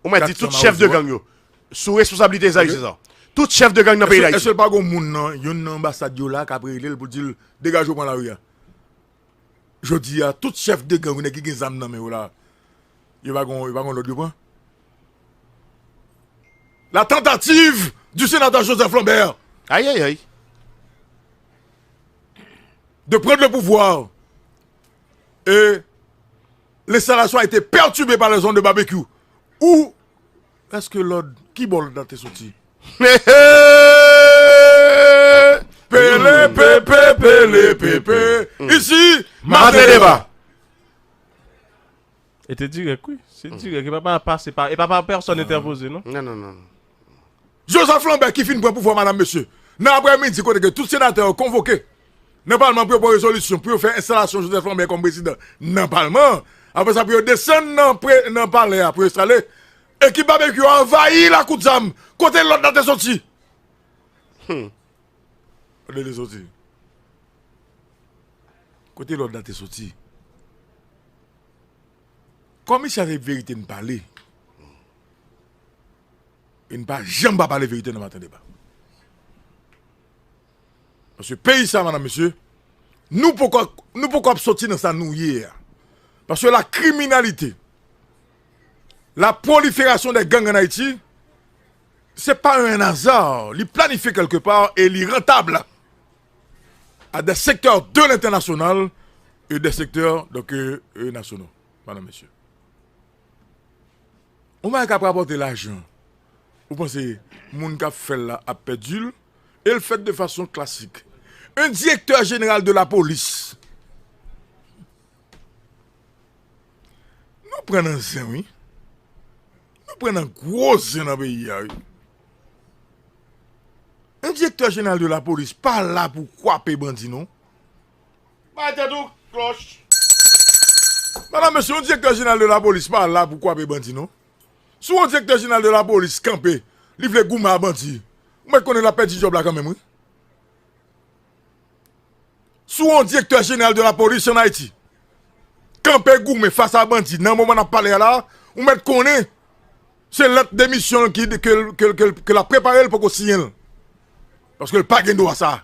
Ou mèt di tout chèf de gang yo. Sou responsablite Ezayi Seza. Tout chèf de gang nan peyi Dayiti. Èske l pa gon moun nan, youn nan anbasad yo la k ap rele l pou di l degaje w pran lari a? Jodi a, tout chèf de gang, nèg ki gen zam nan men yo la, yo pa gon, yo pa gon lòd yo pran. La tentative du sénateur Joseph Lambert, aïe, aïe, aïe, de prendre le pouvoir et l'installation a été perturbée par les zones de barbecue. Ou èske lòd, ki bò lòd la te soti? Pele pepe, pele pepe. Isi, Maten Deba. E te dirèk, wi. Se dirèk. E pa, pa pase pa, e pa, pa pèsonn entèpoze, non? Non, non, non. Joseph Lambert ki fin pran pouvwa, madanm, mesye. Nan aprèmidi, kote ke tout senatè yo konvoke nan palman pou yo pran rezolisyon, pou yo fè enstalasyon Joseph Lambert kòm prezidan nan palman. Apre sa, pou yo desann nan, pre, nan palè a, pou yo enstale. Ekip Babekyou anvayi lakou zam. Kote lòd la te soti? Hmm. Kote li soti? Kote lòd la te soti? Kòm isi a se verite n pale, e n pa janm pa pale verite nan Maten Deba. Paske peyi sa, madanm, mesye, nou poko, nou poko ap soti nan sa nou ye a. Paske la kriminalite, la prolifération des gangs en Haïti, c'est pas un hasard. Li planifye quelque part et li rentable à des secteurs de l'international et des secteurs, donc, euh, euh, nationaux, madanm, mesye. Yon bagay k ap rapòte lajan, ou panse moun k ap fè l la ap pèdi l? E l fèt de fason klasik. Un directeur général de la police. Nou pran nan zen, wi. Nou pran nan gwo zen nan peyi a, wi. Un directeur général de la police pa la pou kwape bandi, non. Bay tèt ou klòch. Madanm, mesye, yon direktè jeneral de lapolis pa la pou kwape bandi, non. Si yon direktè jeneral de lapolis kanpe, li vle goumen a bandi, ou mèt konnen l ap pèdi djòb la kanmenm, wi. Si yon direktè jeneral de lapolis ann Ayiti kanpe goumen fas a bandi, nan moman n ap pale a la, ou mèt konnen se lèt demisyon l ki, ke, ke, ke, ke l ap prepare, l poko siyen l. Paske l pa gen dwa sa.